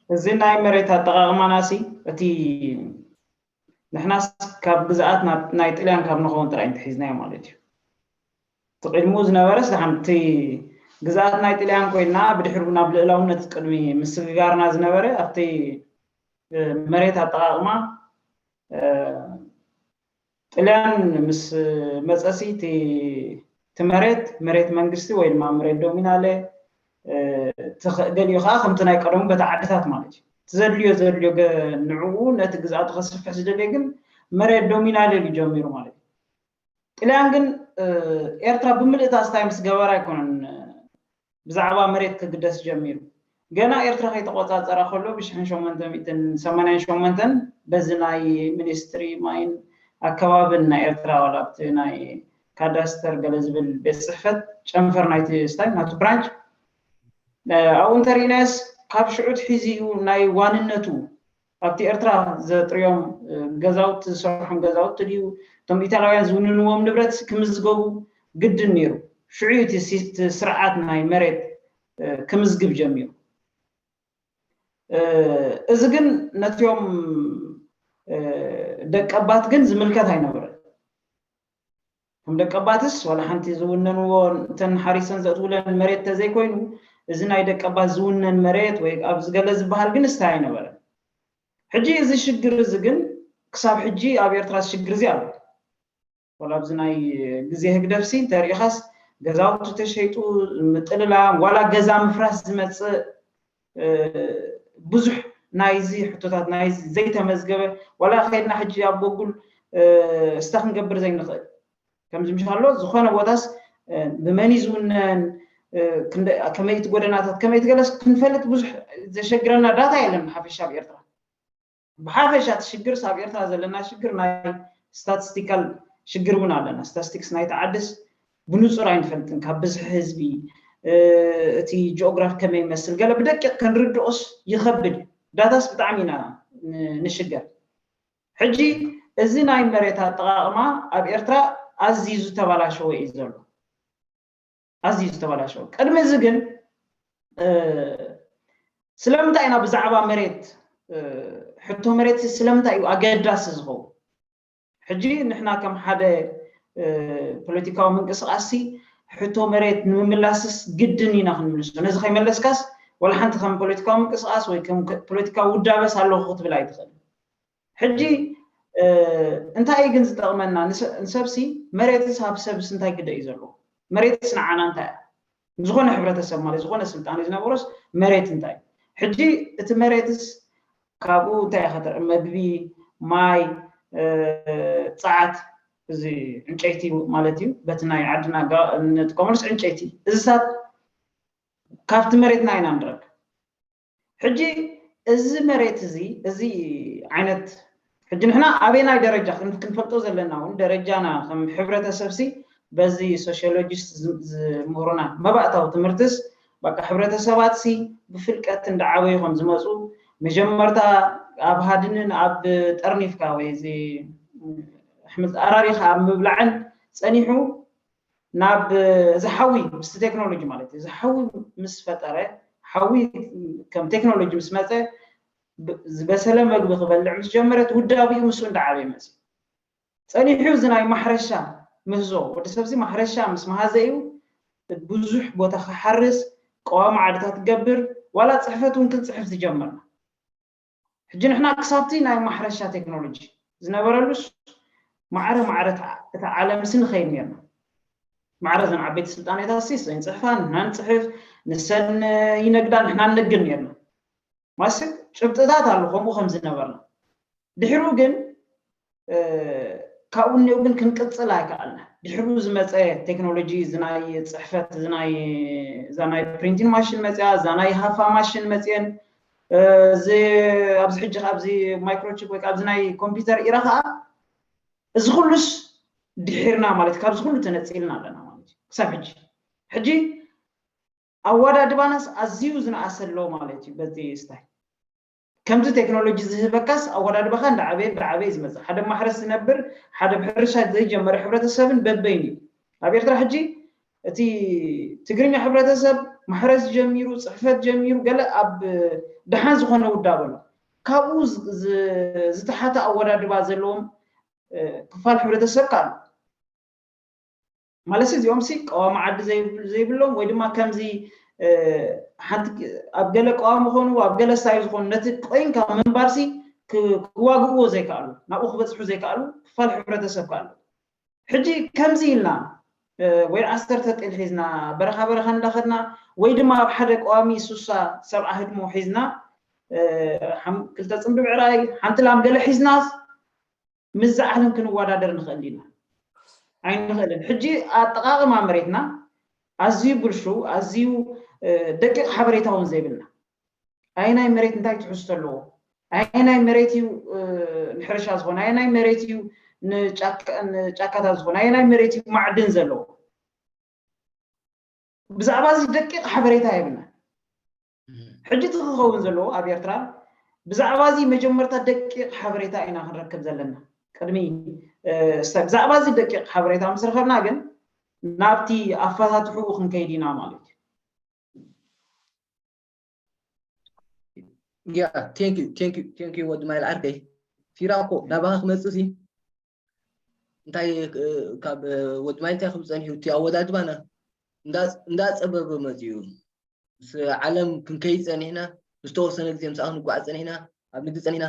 እዚ ናይ መሬት ኣጠቓቕማና ሲ እቲ ንሕናስ ካብ ግዝኣት ናይ ጥልያን ካብ ንኸውን ጥራይ እንተሒዝናዮ ማለት እዩ። እቲ ቅድሚኡ ዝነበረስ ድሓንቲ ግዝኣት ናይ ጥልያን ኮይና ብድሕሪኡ ናብ ልእላውነት ቅድሚ ምስግጋርና ዝነበረ ኣብቲ መሬት ኣጠቓቕማ ጥልያን ምስ መፀሲ እቲ መሬት መሬት መንግስቲ ወይ ድማ መሬት ዶሚናለ ገሊኡ ከዓ ከምቲ ናይ ቀደሙ በቲ ዓድታት ማለት እዩ። እቲ ዘድልዮ ዘድልዮ ንዕኡ ነቲ ግዝኣቱ ከስፍሕ ዝደልየ ግን መሬት ዶሚናለ እዩ ጀሚሩ ማለት እዩ። ጥልያን ግን ኤርትራ ብምልእታ ስታይ ምስ ገበራ ኣይኮነን ብዛዕባ መሬት ክግደስ ጀሚሩ። ገና ኤርትራ ከይተቆጻጸራ ከሎ ብ ሸሞንተ ሚእትን ሰማንያን ሸሞንተን በዚ ናይ ሚኒስትሪ ማይን ኣከባብን ናይ ኤርትራ ዋላ ኣብቲ ናይ ካዳስተር ገለ ዝብል ቤት ጽሕፈት ጨንፈር ናይቲ ስታይ ናቱ ብራንች ኣብኡ እንተሪእናዮስ ካብ ሽዑ ትሒዙ እዩ ናይ ዋንነቱ ኣብቲ ኤርትራ ዘጥርዮም ገዛውቲ ዝሰርሖም ገዛውቲ ድዩ እቶም ኢጣልያውያን ዝውንንዎም ንብረት ክምዝገቡ ግድን ነይሩ። ሽዑ እቲ ስርዓት ናይ መሬት ክምዝግብ ጀሚሩ። እዚ ግን ነቲኦም ደቀባት ግን ዝምልከት ኣይነበረን። ከም ደቀባትስ ዋላ ሓንቲ ዝውነንዎ እተን ሓሪሰን ዘእትውለን መሬት ተዘይኮይኑ እዚ ናይ ደቀባት ዝውነን መሬት ወይ ኣብዚ ገለ ዝበሃል ግን ስታይ ኣይነበረን። ሕጂ እዚ ሽግር እዚ ግን ክሳብ ሕጂ ኣብ ኤርትራ ሽግር እዚ ኣሎ። ዋላ ኣብዚ ናይ ግዜ ህግደፍሲ እንተሪኢኻስ ገዛውቲ ተሸይጡ ምጥልላም ዋላ ገዛ ምፍራስ ዝመፅእ ብዙሕ ናይዚ ሕቶታት ናይዚ ዘይተመዝገበ ዋላ ከይድና ሕጂ ኣብ ጎጉል እስታ ክንገብር ዘይንኽእል ከምዚ ምሽ ኣሎ ዝኾነ ቦታስ ብመን እዩ ዝውነን ከመይ እቲ ጎደናታት ከመይ እቲ ገለስ ክንፈልጥ ብዙሕ ዘሸግረና ዳታ የለን ብሓፈሻ ኣብ ኤርትራ ብሓፈሻ እቲ ሽግር ኣብ ኤርትራ ዘለና ሽግር ናይ ስታቲስቲካል ሽግር እውን ኣለና ስታቲስቲክስ ናይቲ ዓድስ ብንጹር ኣይንፈልጥን ካብ ብዝሒ ህዝቢ እቲ ጂኦግራፊ ከመይ ይመስል ገለ ብደቂቕ ክንርድኦስ ይኸብድ እዩ ዳታስ ብጣዕሚ ኢና ንሽገር ሕጂ እዚ ናይ መሬት ኣጠቓቕማ ኣብ ኤርትራ ኣዝዩ ዝተባላሸወ እዩ ዘሎ ኣዝዩ ዝተባላሸወ ቅድሚ እዚ ግን ስለምንታይ ኢና ብዛዕባ መሬት ሕቶ መሬት ስለምንታይ እዩ ኣገዳሲ ዝኸውን ሕጂ ንሕና ከም ሓደ ፖለቲካዊ ምንቅስቃስ ሕቶ መሬት ንምምላስስ ግድን ኢና ክንምልሶ ነዚ ከይመለስካስ ወላ ሓንቲ ከም ፖለቲካዊ ምንቅስቃስ ወይ ከም ፖለቲካዊ ውዳበስ ኣለኹ ክትብል ኣይትኽእል ሕጂ እንታይ እዩ ግን ዝጠቕመና ንሰብሲ መሬትስ ኣብ ሰብስ እንታይ ግደ እዩ ዘለዎ መሬትስ ንዓና እንታይ እያ ዝኾነ ሕብረተሰብ ማለት ዝኾነ ስልጣን ዝነበሮስ መሬት እንታይ ሕጂ እቲ መሬትስ ካብኡ እንታይ ኢኻ መግቢ ማይ ፀዓት እዚ ዕንጨይቲ ማለት እዩ በቲ ናይ ዓድና ንጥቀመሉስ ዕንጨይቲ እዚሳት ካብቲ መሬትና ኢና ንረክብ ሕጂ እዚ መሬት እዚ እዚ ዓይነት ሕጂ ንሕና ኣበየናይ ደረጃ ክንፈልጦ ዘለና እውን ደረጃና ከም ሕብረተሰብ ሲ በዚ ሶሽዮሎጂስት ዝምህሩና መባእታዊ ትምህርትስ በቃ ሕብረተሰባት ሲ ብፍልቀት እንዳዓበዩ ከም ዝመፁ መጀመርታ ኣብ ሃድንን ኣብ ጠርኒፍካ ወይ እዚ ኣሕምልቲ ኣራሪኻ ኣብ ምብላዕን ፀኒሑ ናብ እዚ ሓዊ ምስቲ ቴክኖሎጂ ማለት እዩ እዚ ሓዊ ምስ ፈጠረ ሓዊ ከም ቴክኖሎጂ ምስ መፀ ዝበሰለ መግቢ ክበልዕ ምስ ጀመረ እቲ ውዳቢኡ ምስኡ እንዳዓበየ መፅዩ ፀኒሑ እዚ ናይ ማሕረሻ ምህዞ ወዲ ሰብዚ ማሕረሻ ምስ መሃዘ እዩ ብዙሕ ቦታ ክሓርስ ቀዋሚ ዓድታት ክገብር ዋላ ፅሕፈት እውን ክንፅሕፍ ዝጀመርና ሕጂ ንሕና ክሳብቲ ናይ ማሕረሻ ቴክኖሎጂ ዝነበረሉስ ማዕረ ማዕረ እታ ዓለም ሲ ንኸይድ ነርና ማዕረ ዘን ዓበይቲ ስልጣኔታት ሲ ንፅሕፋ ንሕና ንፅሕፍ ንሰን ይነግዳ ንሕና ንነግድ ነርና ማስብ ጭብጥታት ኣሎ ከምኡ ከም ዝነበርና ድሕሩ ግን ካብኡ እኒኡ ግን ክንቅፅል ኣይከኣልና ድሕሩ ዝመፀ ቴክኖሎጂ ዝናይ ፅሕፈት ዝናይ እዛ ናይ ፕሪንቲን ማሽን መፅያ እዛ ናይ ሃፋ ማሽን መፅየን እዚ ኣብዚ ሕጂ ኣብዚ ማይክሮቺፕ ወይ ኣብዚ ናይ ኮምፒውተር ኢራ ከዓ እዚ ኩሉስ ድሒርና ማለት ካብዚ ኩሉ ተነፂልና ኣለና ማለት እዩ ክሳብ ሕጂ ሕጂ ኣወዳድባናስ ኣዝዩ ዝነኣሰ ኣሎ ማለት እዩ በዚ ስታይ ከምዚ ቴክኖሎጂ ዝህበካስ ኣወዳድባኻ እንዳዓበየ እንዳዓበየ ዝመፅእ ሓደ ማሕረስ ዝነብር ሓደ ብሕርሻ ዘይጀመረ ሕብረተሰብን በበይን እዩ ኣብ ኤርትራ ሕጂ እቲ ትግርኛ ሕብረተሰብ ማሕረስ ጀሚሩ፣ ፅሕፈት ጀሚሩ፣ ገለ ኣብ ደሓን ዝኾነ ውዳበ ኣሎ። ካብኡ ዝተሓተ ኣወዳድባ ዘለዎም ክፋል ሕብረተሰብ ከ ኣሎ። ማለት እዚኦም ሲ ቀዋሚ ዓዲ ዘይብሎም ወይ ድማ ከምዚ ሓንቲ ኣብ ገለ ቀዋሚ ኾኑ ኣብ ገለ ስታይ ዝኾኑ ነቲ ቆይንካ ምንባር ሲ ክዋግእዎ ዘይከኣሉ፣ ናብኡ ክበፅሑ ዘይከኣሉ ክፋል ሕብረተሰብ ከ ኣሎ። ሕጂ ከምዚ ኢልና ወይ ዓሰርተ ጤል ሒዝና በረኻ በረኻ እንዳኸድና ወይ ድማ ኣብ ሓደ ቀዋሚ ሱሳ ሰብዓ ህድሞ ሒዝና ክልተ ፅምዲ ብዕራይ ሓንቲ ላም ገለ ሒዝናስ ምስዚ ዓለም ክንወዳደር ንኽእል ኢና? ኣይንኽእልን። ሕጂ ኣጠቓቕማ መሬትና ኣዝዩ ብልሹ፣ ኣዝዩ ደቂቕ ሓበሬታ እውን ዘይብልና። ኣየናይ መሬት እንታይ ትሕዝቶ ኣለዎ? ኣየናይ መሬት እዩ ንሕርሻ ዝኾነ? ኣየናይ መሬት እዩ ንጫካታት ዝኾነ? ኣየናይ መሬት እዩ ማዕድን ዘለዎ? ብዛዕባ እዚ ደቂቕ ሓበሬታ የብልና። ሕጂ እቲ ክኸውን ዘለዎ ኣብ ኤርትራ ብዛዕባ እዚ መጀመርታ ደቂቕ ሓበሬታ ኢና ክንረክብ ዘለና። ቅድሚ ብዛዕባ እዚ ደቂቕ ሓበሬታ ምስ ረኸብና ግን ናብቲ ኣፈታትሕኡ ክንከይድ ኢና ማለት እዩ። Yeah, thank you, thank you, thank you ወዲ ማይል ዓርከይ። ፊራ እኮ ናባኻ ክመጽእ ሲ እንታይ ካብ ወዲ ማይል እንታይ ክብል ጸኒሑ እቲ ኣወዳድባና እንዳጸበበ መጽኡ። ምስ ዓለም ክንከይድ ጸኒሕና፣ ዝተወሰነ ግዜ ምስኣ ክንጓዓዝ ጸኒሕና፣ ኣብ ንግዲ ጸኒሕና።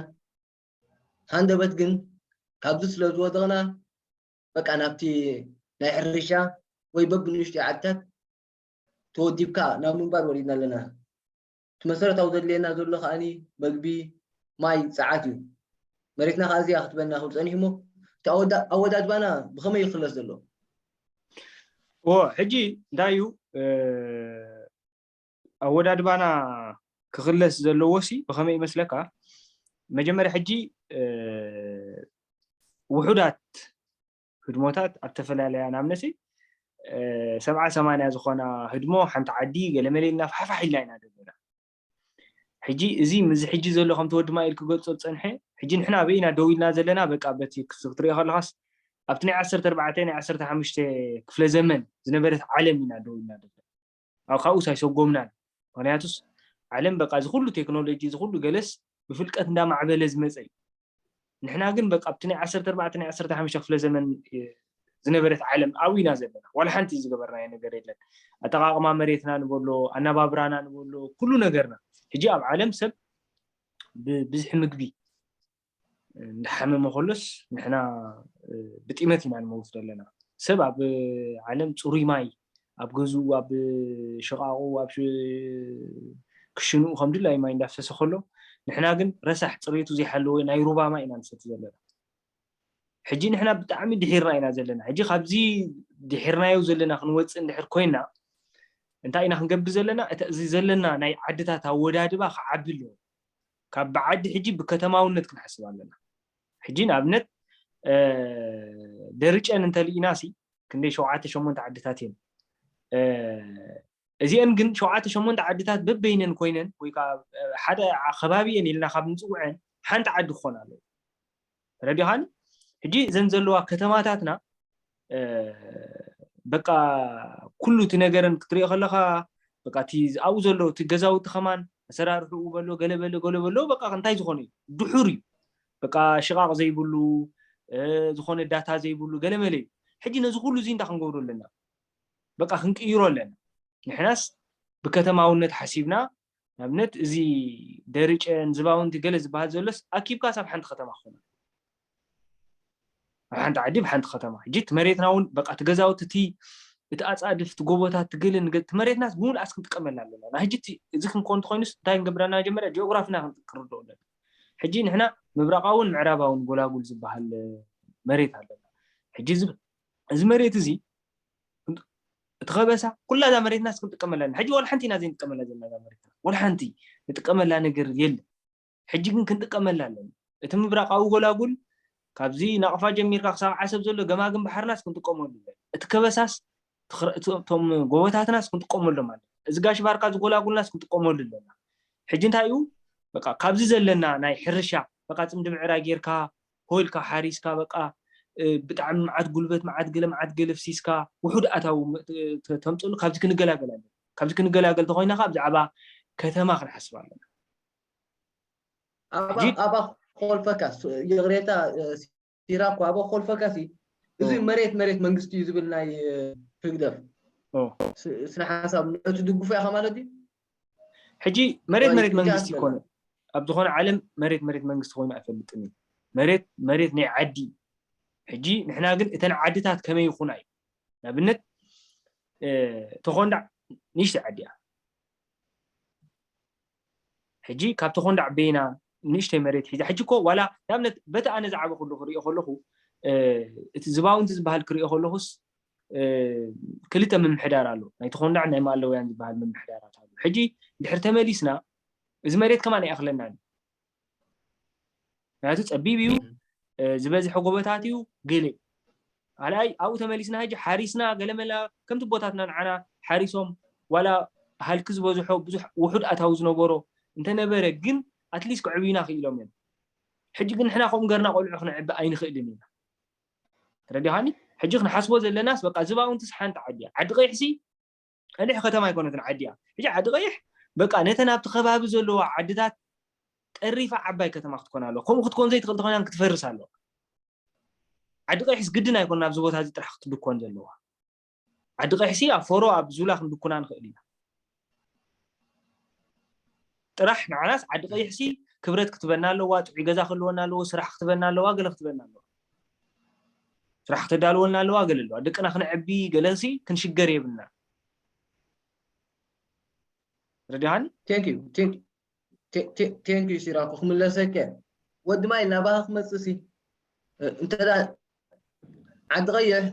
ሃንደበት ግን ካብዚ ስለ ዝወደቕና በቃ ናብቲ ናይ ሕርሻ ወይ በብንእሽተይ ዓድታት ተወዲብካ ናብ ምንባር ወሪድና ኣለና። እቲ መሰረታዊ ዘድልየና ዘሎ ከዓኒ መግቢ፣ ማይ፣ ጸዓት እዩ። መሬትና ከኣ እዚኣ ክትበና ክብል ጸኒሑ እሞ እቲ ኣወዳድባና ብኸመይ ይኽለስ ዘሎ? ዎ ሕጂ እንታይ እዩ ኣወዳድባና ክኽለስ ዘለዎ ሲ ብኸመይ ይመስለካ? መጀመርያ ሕጂ ውሑዳት ህድሞታት ኣብ ተፈላለያ ናብነሲ ሰብዓ ሰማንያ ዝኾና ህድሞ ሓንቲ ዓዲ ገለመለ ኢልና ፋሕፋሕ ኢልና ኢና ዘለና። ሕጂ እዚ ምዚ ሕጂ ዘሎ ከምቲ ወዲ ማይል ክገልጾ ዝጸንሐ ሕጂ ንሕና ኣበይ ኢና ደው ኢልና ዘለና? በቃ በቲ ክትሪኦ ከለኻስ ኣብቲ ናይ ዓሰርተ ኣርባዕተ ናይ ዓሰርተ ሓሙሽተ ክፍለ ዘመን ዝነበረት ዓለም ኢና ደው ኢልና ዘለና። ኣብ ካብኡ ሳይሰጎምናን ምክንያቱስ ዓለም በቃ እዚ ኩሉ ቴክኖሎጂ እዚ ኩሉ ገለስ ብፍልቀት እንዳማዕበለ ዝመፀ እዩ። ንሕና ግን በቃ ኣብቲ ናይ ዓሰርተ ኣርባዕተ ናይ ዓሰርተ ሓሙሽተ ክፍለ ዘመን ዝነበረት ዓለም ኣብኡ ኢና ዘለና። ዋላ ሓንቲ ዝገበርናዮ ነገር የለን። ኣጠቃቅማ መሬትና ንበሎ፣ ኣነባብራና ንበሎ፣ ኩሉ ነገርና። ሕጂ ኣብ ዓለም ሰብ ብብዝሒ ምግቢ እንዳሓመመ ከሎስ ንሕና ብጢመት ኢና ንመውት ዘለና። ሰብ ኣብ ዓለም ፅሩይ ማይ ኣብ ገዝኡ ኣብ ሽቓቑ ኣብ ክሽንኡ ከም ድላዩ ማይ እንዳፍሰሰ ከሎ ንሕና ግን ረሳሕ ፅሬቱ ዘይሓለወ ናይ ሩባ ማይ ኢና ንሰቲ ዘለና። ሕጂ ንሕና ብጣዕሚ ድሒርና ኢና ዘለና። ሕጂ ካብዚ ድሒርናዮ ዘለና ክንወፅእ እንድሕር ኮይና እንታይ ኢና ክንገብር ዘለና? እዚ ዘለና ናይ ዓድታት ኣወዳድባ ክዓቢ ኣለዎ። ካብ ብዓዲ ሕጂ ብከተማውነት ክንሓስብ ኣለና። ሕጂ ንኣብነት ደርጨን እንተልኢና ሲ ክንደይ ሸውዓተ ሸሞንተ ዓድታት እየን። እዚአን ግን ሸውዓተ ሸሞንተ ዓድታት በበይነን ኮይነን ወይ ከዓ ሓደ ከባቢ እየን ኢልና ካብ ንፅውዐን ሓንቲ ዓዲ ክኾና ኣለዎ። ተረዲኻኒ? ሕጂ እዘን ዘለዋ ከተማታትና በቃ ኩሉ እቲ ነገረን ክትሪኦ ከለካ በቃ እቲ ኣብኡ ዘሎ እቲ ገዛውቲ ከማን ኣሰራርሕኡ በሎ ገለ በሎ ገለ በሎ በቃ እንታይ ዝኾነ እዩ ድሑር እዩ። በቃ ሽቓቕ ዘይብሉ ዝኾነ ዳታ ዘይብሉ ገለመለ እዩ። ሕጂ ነዚ ኩሉ እዚ እንታይ ክንገብሮ ኣለና? በቃ ክንቅይሮ ኣለና። ንሕናስ ብከተማውነት ሓሲብና ንኣብነት እዚ ደርጨን ዝባውንቲ ገለ ዝበሃል ዘሎስ ኣኪብካ ሳብ ሓንቲ ከተማ ክኾነ ኣብ ሓንቲ ዓዲ ብሓንቲ ከተማ ሕጂ እቲ መሬትና እውን በቃ እቲ ገዛውቲ እቲ እቲ ኣፃድፍ እቲ ጎቦታት እቲ ገለ ንገ- እቲ መሬትናስ ብምሉኣስ ክንጥቀመላ ኣለና። ና ሕጂ እቲ- እዚ ክንኮን እንተኮይኑስ እንታይ ክንገብር ኣለና? መጀመርያ ጂኦግራፊና ክን- ክንርድኦ ኣለና። ሕጂ ንሕና ምብራቃውን ምዕራባውን ጎላጉል ዝበሃል መሬት ኣለና። ሕጂ እዚ እዚ መሬት እዚ እቲ ከበሳ ኩላ እዛ መሬትናስ ክንጥቀመላ ኣለና። ሕጂ ዋላ ሓንቲ ኢና ዘይንጥቀመላ ዘለና እዛ መሬትና ዋላ ሓንቲ ንጥቀመላ ነገር የለን። ሕጂ ግን ክንጥቀመላ ኣለና። እቲ ምብራቃዊ ጎላጉል ካብዚ ናቕፋ ጀሚርካ ክሳብ ዓሰብ ዘሎ ገማግም ባሕርናስ ክንጥቀመሉ ኣለና። እቲ ከበሳስ እቶም ጎቦታትናስ ክንጥቀመሎም ኣለና። እዚ ጋሽ ባርካ ዝጎላጉልናስ ክንጥቀመሉ ኣለና። ሕጂ እንታይ እዩ በቃ ካብዚ ዘለና ናይ ሕርሻ በቃ ፅምዲ ምዕራይ ጌርካ ሆ ኢልካ ሓሪስካ በቃ ብጣዕሚ መዓት ጉልበት መዓት ገለ መዓት ገለ ፍሲስካ ውሑድ ኣታዊ ተምፅሉ ካብዚ ክንገላገል ኣለና። ካብዚ ክንገላገል ተኾይና ከዓ ብዛዕባ ከተማ ክንሓስብ ኣለና። ኣባ ኣባ ኮልፈካስ ይቕሬታ፣ ሲራኮ ኣባ ኮልፈካሲ እዚ መሬት መሬት መንግስቲ እዩ ዝብል ናይ ህግደፍ ስነ ሓሳብ ነቲ ድግፉ ኢኻ ማለት እዩ። ሕጂ መሬት መሬት መንግስቲ ይኮነ ኣብ ዝኾነ ዓለም መሬት መሬት መንግስቲ ኮይኑ ኣይፈልጥን እዩ። መሬት መሬት ናይ ዓዲ። ሕጂ ንሕና ግን እተን ዓድታት ከመይ ይኹና እዩ። ንኣብነት ተኾንዳዕ ንእሽተይ ዓዲ እያ። ሕጂ ካብ ተኾንዳዕ በይና ንእሽተይ መሬት ሒዛ ሕጂ እኮ ዋላ ንኣብነት በቲ ኣነ ዝዓበኹሉ ክሪኦ ከለኹ እቲ ዝባውንቲ ዝበሃል ክሪኦ ከለኹስ ክልተ ምምሕዳር ኣሎ። ናይ ተኾንዳዕ ናይ ማእለውያን ዝበሃል ምምሕዳራት ኣሎ። ሕጂ ድሕር ተመሊስና እዚ መሬት ከማን ኣይኣኽለናን ምክንያቱ ፀቢብ እዩ ዝበዝሐ ጎቦታት እዩ ገለ ካልኣይ ኣብኡ ተመሊስና ሕጂ ሓሪስና ገለመላ ከምቲ ቦታትና ንዓና ሓሪሶም ዋላ ሃልኪ ዝበዝሖ ብዙሕ ውሑድ ኣታዊ ዝነበሮ እንተነበረ ግን ኣትሊስ ክዕብዩና ክኢሎም እዮም ሕጂ ግን ንሕና ከምኡ ገርና ቆልዑ ክነዕቢ ኣይንኽእልን ኢና ተረዲኻኒ ሕጂ ክንሓስቦ ዘለናስ በቃ ዝባውንትስ ሓንቲ ዓዲ እያ ዓዲ ቀይሕሲ ቀሊሕ ከተማ ኣይኮነትን ዓዲ እያ። ሕጂ ዓዲ ቀይሕ በቃ ነተን ኣብቲ ከባቢ ዘለዋ ዓድታት ጠሪፋ ዓባይ ከተማ ክትኮን ኣለዋ። ከምኡ ክትኮን ዘይትኽእል ተኾይና ክትፈርስ ኣለዋ። ዓዲ ቀይሕስ ግድን ኣይኮነን ኣብዚ ቦታ እዚ ጥራሕ ክትድኮን ዘለዋ። ዓዲ ቀይሕሲ ኣብ ፎሮ ኣብ ዙላ ክንድኩና ንኽእል ኢና። ጥራሕ ንዓናስ ዓዲ ቀይሕሲ ክብረት ክትበና ኣለዋ፣ ጥዑይ ገዛ ክህልወና ኣለዎ፣ ስራሕ ክትበና ኣለዋ፣ ገለ ክትበና ኣለዋ። ስራሕ ክተዳልወልና ኣለዋ ገለ ኣለዋ ደቅና ክነዕቢ ገለሲ ክንሽገር የብልና ረዲሃኒ ቴንክ ዩ ሲራኮ ክምለሰከ ወዲ ማይ ናባኻ ክመፅእ ሲ እንተ ዓዲ ቀይሕ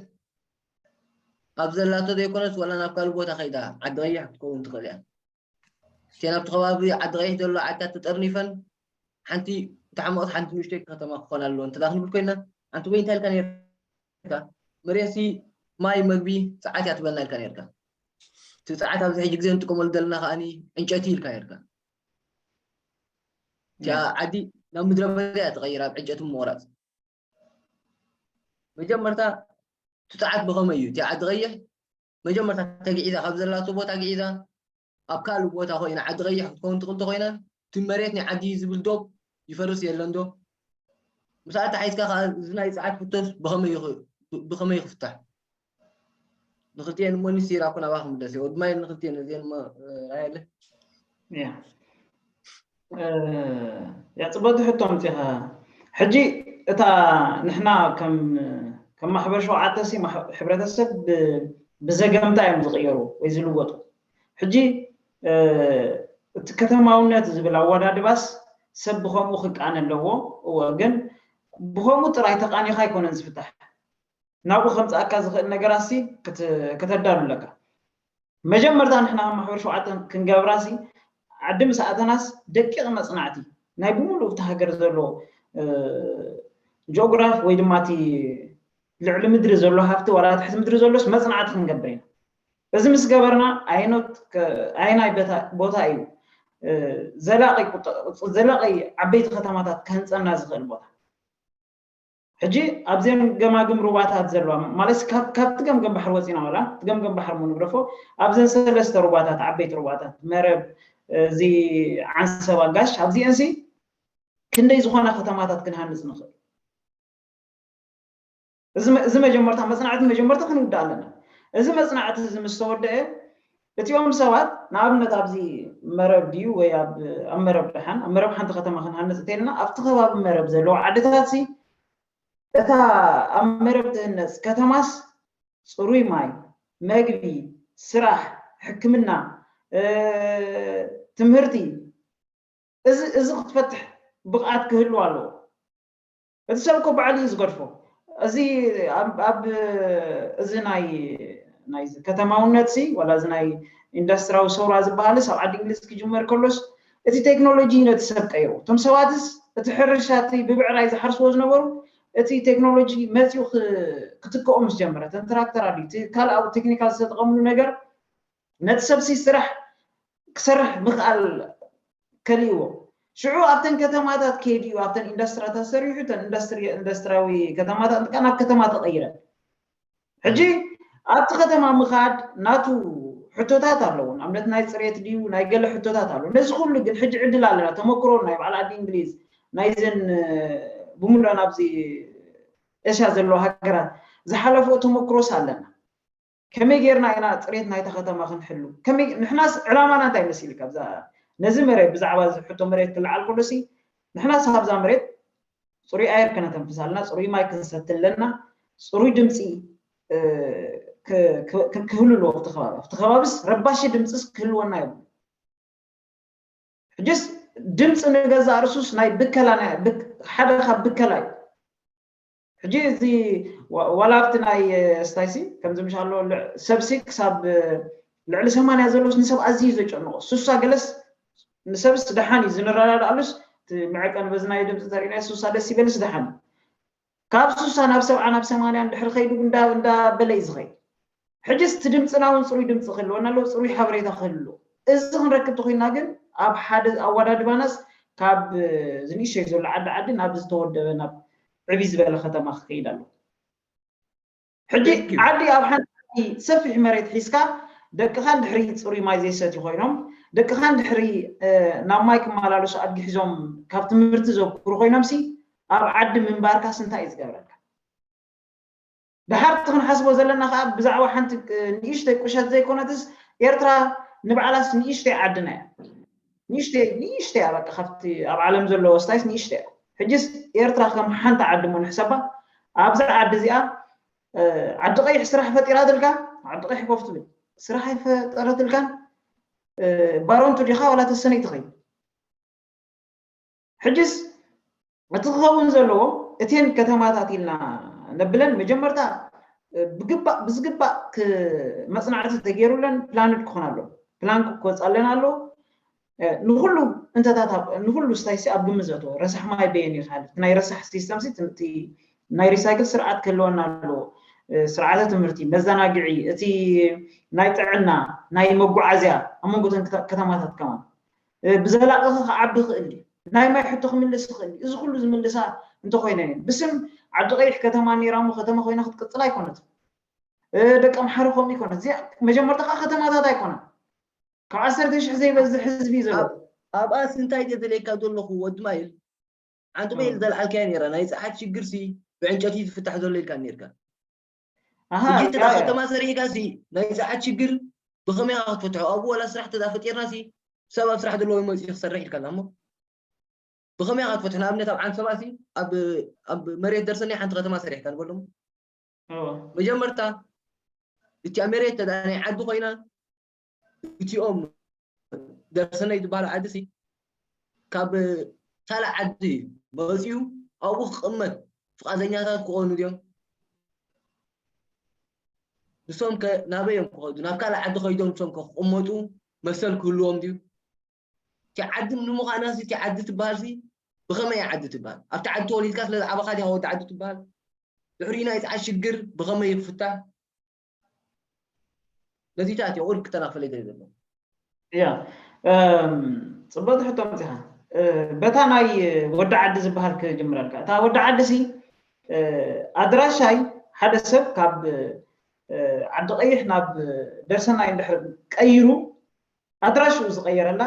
ኣብ ዘላቶ ዘይኮነስ ወላ ናብ ካልእ ቦታ ከይዳ ዓዲ ቀይሕ ክትከውን ትኽእል እያ እተን ኣብቲ ከባቢ ዓዲ ቀይሕ ዘሎ ዓድታት ተጠርኒፈን ሓንቲ ተሓመቐት ሓንቲ ንእሽተይ ከተማ ክኾና ኣለዎ እንተ ክንብል ኮይና ኣንቲ ወይ እንታይ ኢልካ ነርካ መሬትሲ ማይ መግቢ ፀዓት እያ ትበና ኢልካ ነርካ እቲ ፀዓት ኣብዚ ሕጂ ግዜ ንጥቀመሉ ዘለና ከዓኒ ዕንጨቲ ኢልካ ነርካ እቲያ ዓዲ ናብ ምድረ በዳ እያ ትቐይር ኣብ ዕንጨቲ ምቑራፅ መጀመርታ እቲ ፀዓት ብኸመይ እዩ እቲ ዓዲ ቀይሕ መጀመርታ ተግዒዛ ካብ ዘላቶ ቦታ ግዒዛ ኣብ ካልእ ቦታ ኮይና ዓዲ ቀይሕ ክትከውን ትኽእል ተኮይና እቲ መሬት ናይ ዓዲ ዝብል ዶብ ይፈርስ የለን ዶ? ምስኣ ተሓይዝካ ከዓ እዚ ናይ ፀዓት ሕቶስ ብኸመይ ክፍታሕ? ንክልቲኤን እሞ ንሲራ ኩን ኣባ ክምለስ እየ ወድማይ ንክልቲኤን እዚኤን እሞ ራየለ ያ ፅቡቅ ሕቶ ኣምፂኻ ሕጂ እታ ንሕና ከም ከም ማሕበር ሸውዓተ ሲ ሕብረተሰብ ብዘገምታ እዮም ዝቅየሩ ወይ ዝልወጡ ሕጂ እቲ ከተማውነት ዝብል ኣወዳድባስ ሰብ ብከምኡ ክቃነ ኣለዎ እወ ግን ብከምኡ ጥራይ ተቃኒካ ኣይኮነን ዝፍታሕ ናብኡ ከምፅኣካ ዝኽእል ነገራሲ ከተዳሉ ኣለካ መጀመርታ ንሕና ከም ማሕበር ሸውዓተ ክንገብራሲ ዓዲ ምስ ኣተናስ ደቂቕ መፅናዕቲ ናይ ብምሉእ እቲ ሃገር ዘሎ ጂኦግራፍ ወይ ድማ እቲ ልዕሊ ምድሪ ዘሎ ሃፍቲ ዋላ ትሕቲ ምድሪ ዘሎስ መፅናዕቲ ክንገብር ኢና እዚ ምስ ገበርና ኣየኖት ኣየናይ ቦታ እዩ ዘላቂ ዘላቂ ዓበይቲ ከተማታት ከህንፀና ዝኽእል ቦታ ሕጂ ኣብዚኦም ገማግም ሩባታት ዘለዋ ማለት ካብቲ ገምገም ባሕሪ ወፂና ዋላ እቲ ገምገም ባሕሪ ምንግደፎ ኣብዘን ሰለስተ ሩባታት ዓበይቲ ሩባታት መረብ እዚ ዓንሰባ ጋሽ ኣብዚአን ሲ ክንደይ ዝኾና ከተማታት ክንሃንፅ ንኽእል እዚ መጀመርታ መፅናዕቲ መጀመርታ ክንውዳእ ኣለና እዚ መፅናዕቲ እዚ ምስ ተወደአ እቲኦም ሰባት ንኣብነት ኣብዚ መረብ ድዩ ወይ ኣብ መረብ ደሓን ኣብ መረብ ሓንቲ ከተማ ክንሃንፅ እንተልና ኣብቲ ከባቢ መረብ ዘለዋ ዓድታት ሲ እታ ኣብ መረብ ትህነፅ ከተማስ ፅሩይ ማይ መግቢ ስራሕ ሕክምና ትምህርቲ እዚ ክትፈትሕ ብቕዓት ክህልዋ ኣለዎ እቲ ሰብ እኮ ባዕሉ እዩ ዝገድፎ እዚ ኣብ እዚ ናይ ናይ ከተማውነት ሲ ዋላ እዚ ናይ ኢንዱስትሪያዊ ሰውራ ዝበሃልስ ኣብ ዓዲ እንግሊዝ ክጅመር ከሎስ እቲ ቴክኖሎጂ ነቲ ሰብ ቀይሩ እቶም ሰባትስ እቲ ሕርሻ እቲ ብብዕራይ ዝሓርስዎ ዝነበሩ እቲ ቴክኖሎጂ መፂኡ ክትክኦ ምስ ጀመረ እተን ትራክተር ኣሉ እቲ ካልኣዊ ቴክኒካል ዝተጠቐምሉ ነገር ነቲ ሰብሲ ስራሕ ክሰርሕ ምኽኣል ከሊእዎ ሽዑ ኣብተን ከተማታት ከይድዩ ኣብተን ኢንዱስትሪታት ሰሪሑ ተን ኢንዱስትሪያዊ ከተማታት እንትካ ናብ ከተማ ተቐይረን ሕጂ ኣብቲ ከተማ ምኻድ ናቱ ሕቶታት ኣለዎ። ንኣብነት ናይ ፅሬት ድዩ ናይ ገለ ሕቶታት ኣለዎ። ነዚ ኩሉ ግን ሕጂ ዕድል ኣለና፣ ተመክሮ ናይ በዓል ዓዲ እንግሊዝ፣ ናይዘን ብምሉኣን ኣብዚ ኤስያ ዘለዋ ሃገራት ዝሓለፈኦ ተመክሮስ ኣለና። ከመይ ጌርና ኢና ፅሬት ናይታ ከተማ ክንሕሉ? ከመይ ንሕናስ ዕላማና እንታይ መሲልካ? ብዛ ነዚ መሬት ብዛዕባ እዚ ሕቶ መሬት ክለዓል ከሎሲ ንሕናስ ኣብዛ መሬት ፅሩይ ኣየር ከነተንፍስ ኣለና፣ ፅሩይ ማይ ክንሰቲ ኣለና፣ ፅሩይ ድምፂ ክህሉ ኣለዎ ኣብቲ ከባቢ። ኣብቲ ከባቢስ ረባሺ ድምፅስ ክህልወና የብሉ። ሕጅስ ድምፂ ንገዛእ ርእሱስ ናይ ብከላ ሓደ ካብ ብከላ እዩ። ሕጂ እዚ ዋላ ኣብቲ ናይ ስታይሲ ከምዚ ምሻሎ ሰብሲ ክሳብ ልዕሊ ሰማንያ ዘሎስ ንሰብ ኣዝዩ ዘጨንቆ ሱሳ ገለስ ንሰብስ ደሓን እዩ ዝንረዳድኣሉስ እቲ መዐቀን በዚ ናይ ድምፂ ተሪእናዮ ሱሳ ደስ ይበልስ ደሓን እዩ። ካብ ሱሳ ናብ ሰብዓ ናብ ሰማንያ እንድሕር ከይዱ እንዳበለ እዩ ዝኸይድ። ሕጅስ እቲ ድምፅና እውን ፅሩይ ድምፂ ክህልወና ኣለዎ፣ ፅሩይ ሓበሬታ ክህሉ ኣለዎ። እዚ ክንረክብ ተኮይና ግን ኣብ ሓደ ኣወዳድባናስ ካብ ዝንእሸይ ዘሎ ዓዲ ዓዲ ናብ ዝተወደበ ናብ ዕብይ ዝበለ ከተማ ክከይድ ኣለዎ። ሕጂ ዓዲ ኣብ ሓንቲ ሰፊሕ መሬት ሒዝካ ደቅኻ እንድሕሪ ፅሩይ ማይ ዘይሰትዩ ኮይኖም ደቅኻ እንድሕሪ ናብ ማይ ክመላለሱ ኣድጊ ሒዞም ካብ ትምህርቲ ዘብክሩ ኮይኖምሲ ኣብ ዓዲ ምንባርካስ እንታይ እዩ ዝገብረልካ? ደሓር እቲ ክንሓስቦ ዘለና ከዓ ብዛዕባ ሓንቲ ንእሽተይ ቁሸት ዘይኮነትስ ኤርትራ ንባዕላስ ንእሽተይ ዓድና እያ። ንእሽተይ ንእሽተይ እያ በቃ ካብቲ ኣብ ዓለም ዘሎ ወስታይስ ንእሽተይ እያ። ሕጅስ ኤርትራ ከም ሓንቲ ዓዲ እሞ ንሕሰባ። ኣብዛ ዓዲ እዚኣ ዓዲ ቀይሕ ስራሕ ፈጢራትልካ ዓዲ ቀይሕ ኮፍ ትብል ስራሕ ኣይፈጠረትልካን። ባሮንቱ ዲኻ ዋላ ተሰነይቲ ኸይ ሕጅስ እቲ ክኸውን ዘለዎ እቴን ከተማታት ኢልና ነብለን መጀመርታ ብግባእ ብዝግባእ መፅናዕቲ ተገይሩለን ፕላንድ ክኾን ኣሎ። ፕላን ክወፃለን ኣሎ። ንኩሉ እንተታት ንኩሉ ስታይሲ ኣብ ግምት ዘእተወ ረሳሕ ማይ በየን ይካል ናይ ረሳሕ ሲስተም ናይ ሪሳይክል ስርዓት ክህልወና ኣለዎ። ስርዓተ ትምህርቲ፣ መዘናግዒ፣ እቲ ናይ ጥዕና፣ ናይ መጓዓዝያ ኣብ መንጎተን ከተማታት ከማን ብዘላቂ ክዓቢ ይኽእል እዩ። ናይ ማይ ሕቶ ክምልስ ይኽእል እዩ። እዚ ኩሉ ዝምልሳ እንተኮይነ ብስም ዓዲ ቀይሕ ከተማ ነይራ እሞ ከተማ ኮይና ክትቅፅል ኣይኮነትን። ደቂ ኣምሓሩ ከምኡ ይኮነት። እዚኣ መጀመርታ ከዓ ከተማታት ኣይኮነን። ካብ ዓሰርተ ሽሕ ዘይበዝሕ ህዝቢ እዩ ዘሎ። ኣብኣስ እንታይ እየ ዝብለካ ዘለኹ ወዲ ማይል? ሓንቲ ቆይ ዘልዓልካያ ነይራ ናይ ፀዓት ሽግር ሲ ብዕንጨቲ ዝፍታሕ ዘሎ ኢልካ ነርካ። ሕጂ እታ ከተማ ሰሪሕካ ሲ ናይ ፀዓት ሽግር ብኸመይ ክትፈትሖ ኣብኡ ዋላ ስራሕ ተፈጢርና ሲ ሰብ ኣብ ስራሕ ዘለዎ መፅኡ ክሰርሕ ኢልካ ኣላ እሞ ብኸመይ ክትፈትሖ ንኣብነት ኣብ ዓንሰባ ሲ ኣብ መሬት ደርሰኒ ሓንቲ ከተማ ሰሪሕካ ንበሎም። መጀመርታ እቲኣ መሬት ተዳ ናይ ዓዲ ኮይና እቲኦም ደርሰናይ ዝበሃሉ ዓዲ ሲ ካብ ካልእ ዓዲ መፅኡ ኣብኡ ክቕመጥ ፍቓደኛታት ክኾኑ ድዮም? ንሶም ከ ናበይ እዮም ክኸዱ? ናብ ካልእ ዓዲ ከይዶም ንሶም ከ ክቕመጡ መሰል ክህልዎም ድዩ? እቲ ዓዲ ንምዃና እቲ ዓዲ ትበሃል ሲ ብኸመይ እያ ዓዲ ትበሃል? ኣብቲ ዓዲ ተወሊድካ ስለ ዝዓበኻ ዲኻ ወዲ ዓዲ ትበሃል? ድሕሪኡ ናይ ፀዓት ሽግር ብኸመይ ይፍታሕ? ነዚታት እዩ ቁርብ ክተናፈለ ይደሊ ዘሎ። እያ፣ ጽብቕቲ ሕቶ መጺኻ። በታ ናይ ወዲ ዓዲ ዝበሃል ክጅምረልካ። እታ ወዲ ዓዲ ሲ ኣድራሻይ ሓደ ሰብ ካብ ዓዲ ቀይሕ ናብ ደርሰናይ እንድሕር ቀይሩ ኣድራሽኡ ዝቐየረላ፣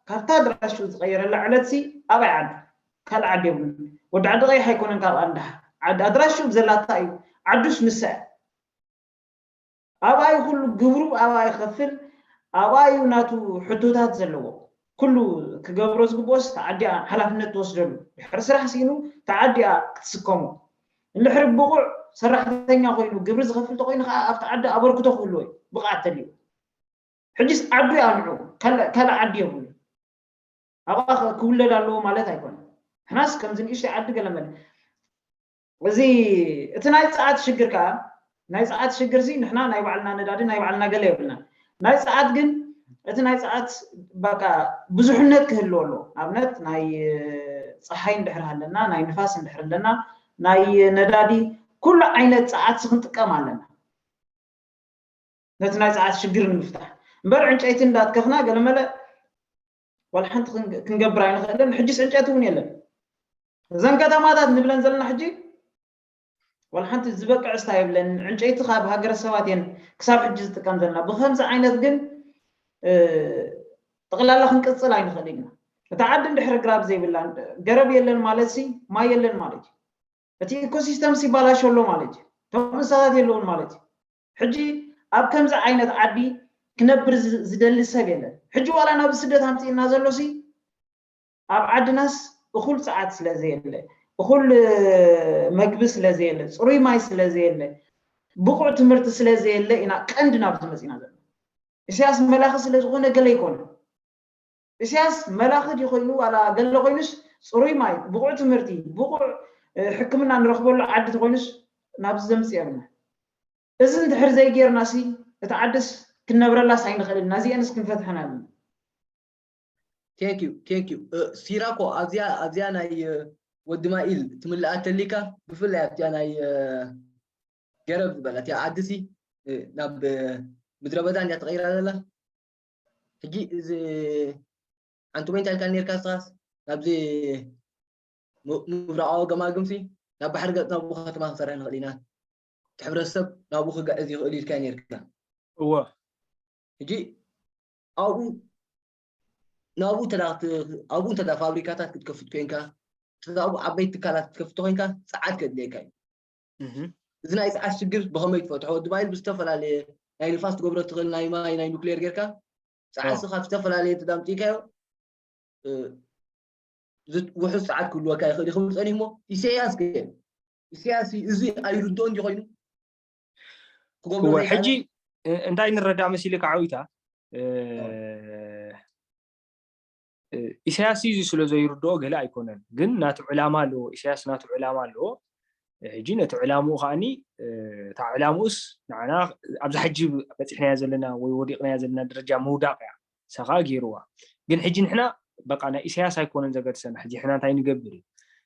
ካብታ ኣድራሽኡ ዝቐየረላ ዕለት ሲ ኣባይ ዓዱ ካልእ ዓዲ የብሉን። ወዲ ዓዲ ቀይሕ ኣይኮነን ካብ ኣንዳሓ ዓዲ ኣድራሽኡ ብዘላታ እዩ። ዓዱስ ንሳ እያ። ኣብኣ እዩ ኩሉ ግብሩ ኣብኣ ይኸፍል፣ ኣብኣ እዩ ናቱ ሕቶታት ዘለዎ። ኩሉ ክገብሮ ዝግብኦስ ተዓዲኣ ሓላፍነት ትወስደሉ። ድሕሪ ስራሕ ስኢኑ ተዓዲኣ ክትስከሞ። እንድሕሪ ብቑዕ ሰራሕተኛ ኮይኑ ግብሪ ዝኸፍል ተኮይኑ ከዓ ኣብቲ ዓዲ ኣበርክቶ ክህልዎ እዩ ብቕዓት ተልዩ። ሕጅስ ዓዱ እያ ንዑ ካልእ ዓዲ የብሉ። ኣብኣ ክውለድ ኣለዎ ማለት ኣይኮነን። ንሕናስ ከምዚ ንእሽተይ ዓዲ ገለመለ እዚ እቲ ናይ ፀዓት ሽግር ከዓ ናይ ፀዓት ሽግር ሲ ንሕና ናይ ባዕልና ነዳዲ ናይ ባዕልና ገለ የብልና። ናይ ፀዓት ግን እቲ ናይ ፀዓት በቃ ብዙሕነት ክህልዎ ኣለዎ። ኣብነት ናይ ፀሓይ እንድሕር ኣለና ናይ ንፋስ እንድሕር ኣለና ናይ ነዳዲ ኩሉ ዓይነት ፀዓት ክንጥቀም ኣለና። ነቲ ናይ ፀዓት ሽግር ንምፍታሕ እምበር ዕንጨይቲ እንዳትከኽና ገለመለ ዋላ ሓንቲ ክንገብር ኣይንኽእልን። ሕጂስ ዕንጨይቲ እውን የለን። እዘን ከተማታት ንብለን ዘለና ሕጂ ዋላ ሓንቲ ዝበቅዕ ስታ የብለን። ዕንጨይቲ ካብ ሃገረ ሰባት እየን ክሳብ ሕጂ ዝጥቀም ዘለና። ብከምዚ ዓይነት ግን ጠቕላላ ክንቅፅል ኣይንኽእል ኢና። እታ ዓዲ እንድሕር ግራብ ዘይብላ፣ ገረብ የለን ማለት ሲ ማይ የለን ማለት እዩ። እቲ ኢኮሲስተም ሲባላሸ ኣሎ ማለት እዩ። እቶም እንስሳታት የለውን ማለት እዩ። ሕጂ ኣብ ከምዚ ዓይነት ዓዲ ክነብር ዝደሊ ሰብ የለን። ሕጂ ዋላ ናብ ስደት ኣምፅእና ዘሎ ሲ ኣብ ዓድናስ እኹል ፀዓት ስለ ዘየለ፣ እኹል መግቢ ስለ ዘየለ፣ ፅሩይ ማይ ስለ ዘየለ፣ ብቑዕ ትምህርቲ ስለ ዘየለ ኢና ቀንዲ ናብዚ መፂና ዘሎ። ኢሳያስ መላኺ ስለ ዝኾነ ገለ ይኮነ። ኢሳያስ መላኺ ድዩ ኮይኑ ዋላ ገለ ኮይኑስ፣ ፅሩይ ማይ፣ ብቑዕ ትምህርቲ፣ ብቑዕ ሕክምና ንረኽበሉ ዓዲ ተኮይኑስ ናብዚ ዘምፅእ የብልና። እዚ እንድሕር ዘይጌርና ሲ እቲ ዓድስ ክንነብረላስ ኣይንኽእልን። ናዚአንስ ክንፈትሐን ኣለና። ቴንክ ዩ ቴንክ ዩ። ሲራኮ ኣብዚኣ ኣብዚኣ ናይ ወዲ ማኢል ትምልኣ ተሊካ፣ ብፍላይ ኣብዚኣ ናይ ገረብ ዝበላ እቲኣ ዓዲ ሲ ናብ ምድረ በዳ እንዲያ ተቐይራ ዘላ። ሕጂ እዚ ሓንቲ ፖይንት ኣልካ ኔርካ ስኻስ ናብዚ ምብራቃዊ ገማግም ሲ ናብ ባሕሪ ገጽ ናብኡ ከተማ ክንሰርሕ ንኽእል ኢና። እቲ ሕብረተሰብ ናብኡ ክግዕዝ ይኽእል ኢልካ ኔርካ። እወ ሕጂ ኣብኡ ናብኡ እንተ ኣብኡ እንተ ፋብሪካታት ክትከፍት ኮይንካ፣ ኣብኡ ዓበይቲ ትካላት ክትከፍት ኮይንካ ጸዓት ከድልየካ እዩ። እዚ ናይ ጸዓት ሽግር ብኸመይ ትፈትሖ? ወዲ ማይል ብዝተፈላለየ ናይ ንፋስ ትገብሮ ትኽእል ናይ ማይ ናይ ኑክሌር ጌርካ ጸዓት ካብ ዝተፈላለየ ተዳምጢካዮ ውሑስ ጸዓት ክህልወካ ይኽእል ይኽብል ጸኒሕሞ ኢሳያስ ግን ኢሳያስ እዚ ኣይርድኦን ድዩ ኮይኑ ክገብሮ ሕጂ እንታይ ንረዳእ መሲልካ ዓዊታ ኢሳያስ እዚ ስለ ዘይርድኦ ገለ ኣይኮነን፣ ግን ናቱ ዕላማ ኣለዎ። ኢሳያስ ናቱ ዕላማ ኣለዎ። ሕጂ ነቲ ዕላምኡ ከዓኒ እታ ዕላምኡስ ንዓና ኣብዚ ሕጂ በፂሕናዮ ዘለና ወይ ወዲቕናዮ ዘለና ደረጃ ምውዳቕ እያ። ሰኻ ገይርዋ። ግን ሕጂ ንሕና በቃ ናይ ኢሳያስ ኣይኮነን ዘገድሰና። ሕጂ ንሕና እንታይ ንገብር እዩ?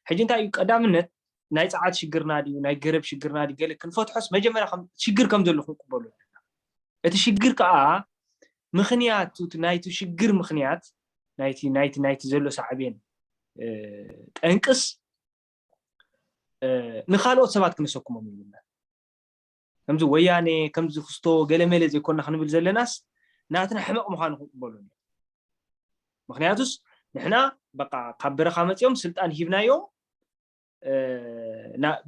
ሕጂ እንታይ እዩ ቀዳምነት ናይ ጸዓት ሽግርና ድዩ ናይ ገረብ ሽግርና ድዩ ገለ ክንፈትሖስ መጀመርያ ሽግር ከም ዘሎ ክንቅበሎ ኣለና። እቲ ሽግር ከዓ ምኽንያቱ ናይቲ ሽግር ምኽንያት ናይቲ ናይቲ ናይቲ ዘሎ ሳዕቤን ጠንቅስ ንካልኦት ሰባት ክነሰክሞም ይብልና። ከምዚ ወያኔ ከምዚ ክስቶ ገለመለ ዘይኮና ክንብል ዘለናስ ናትና ሕመቕ ምዃኑ ክንቅበሉ። ምኽንያቱስ ንሕና በቃ ካብ በረኻ መፂኦም ስልጣን ሂብናዮም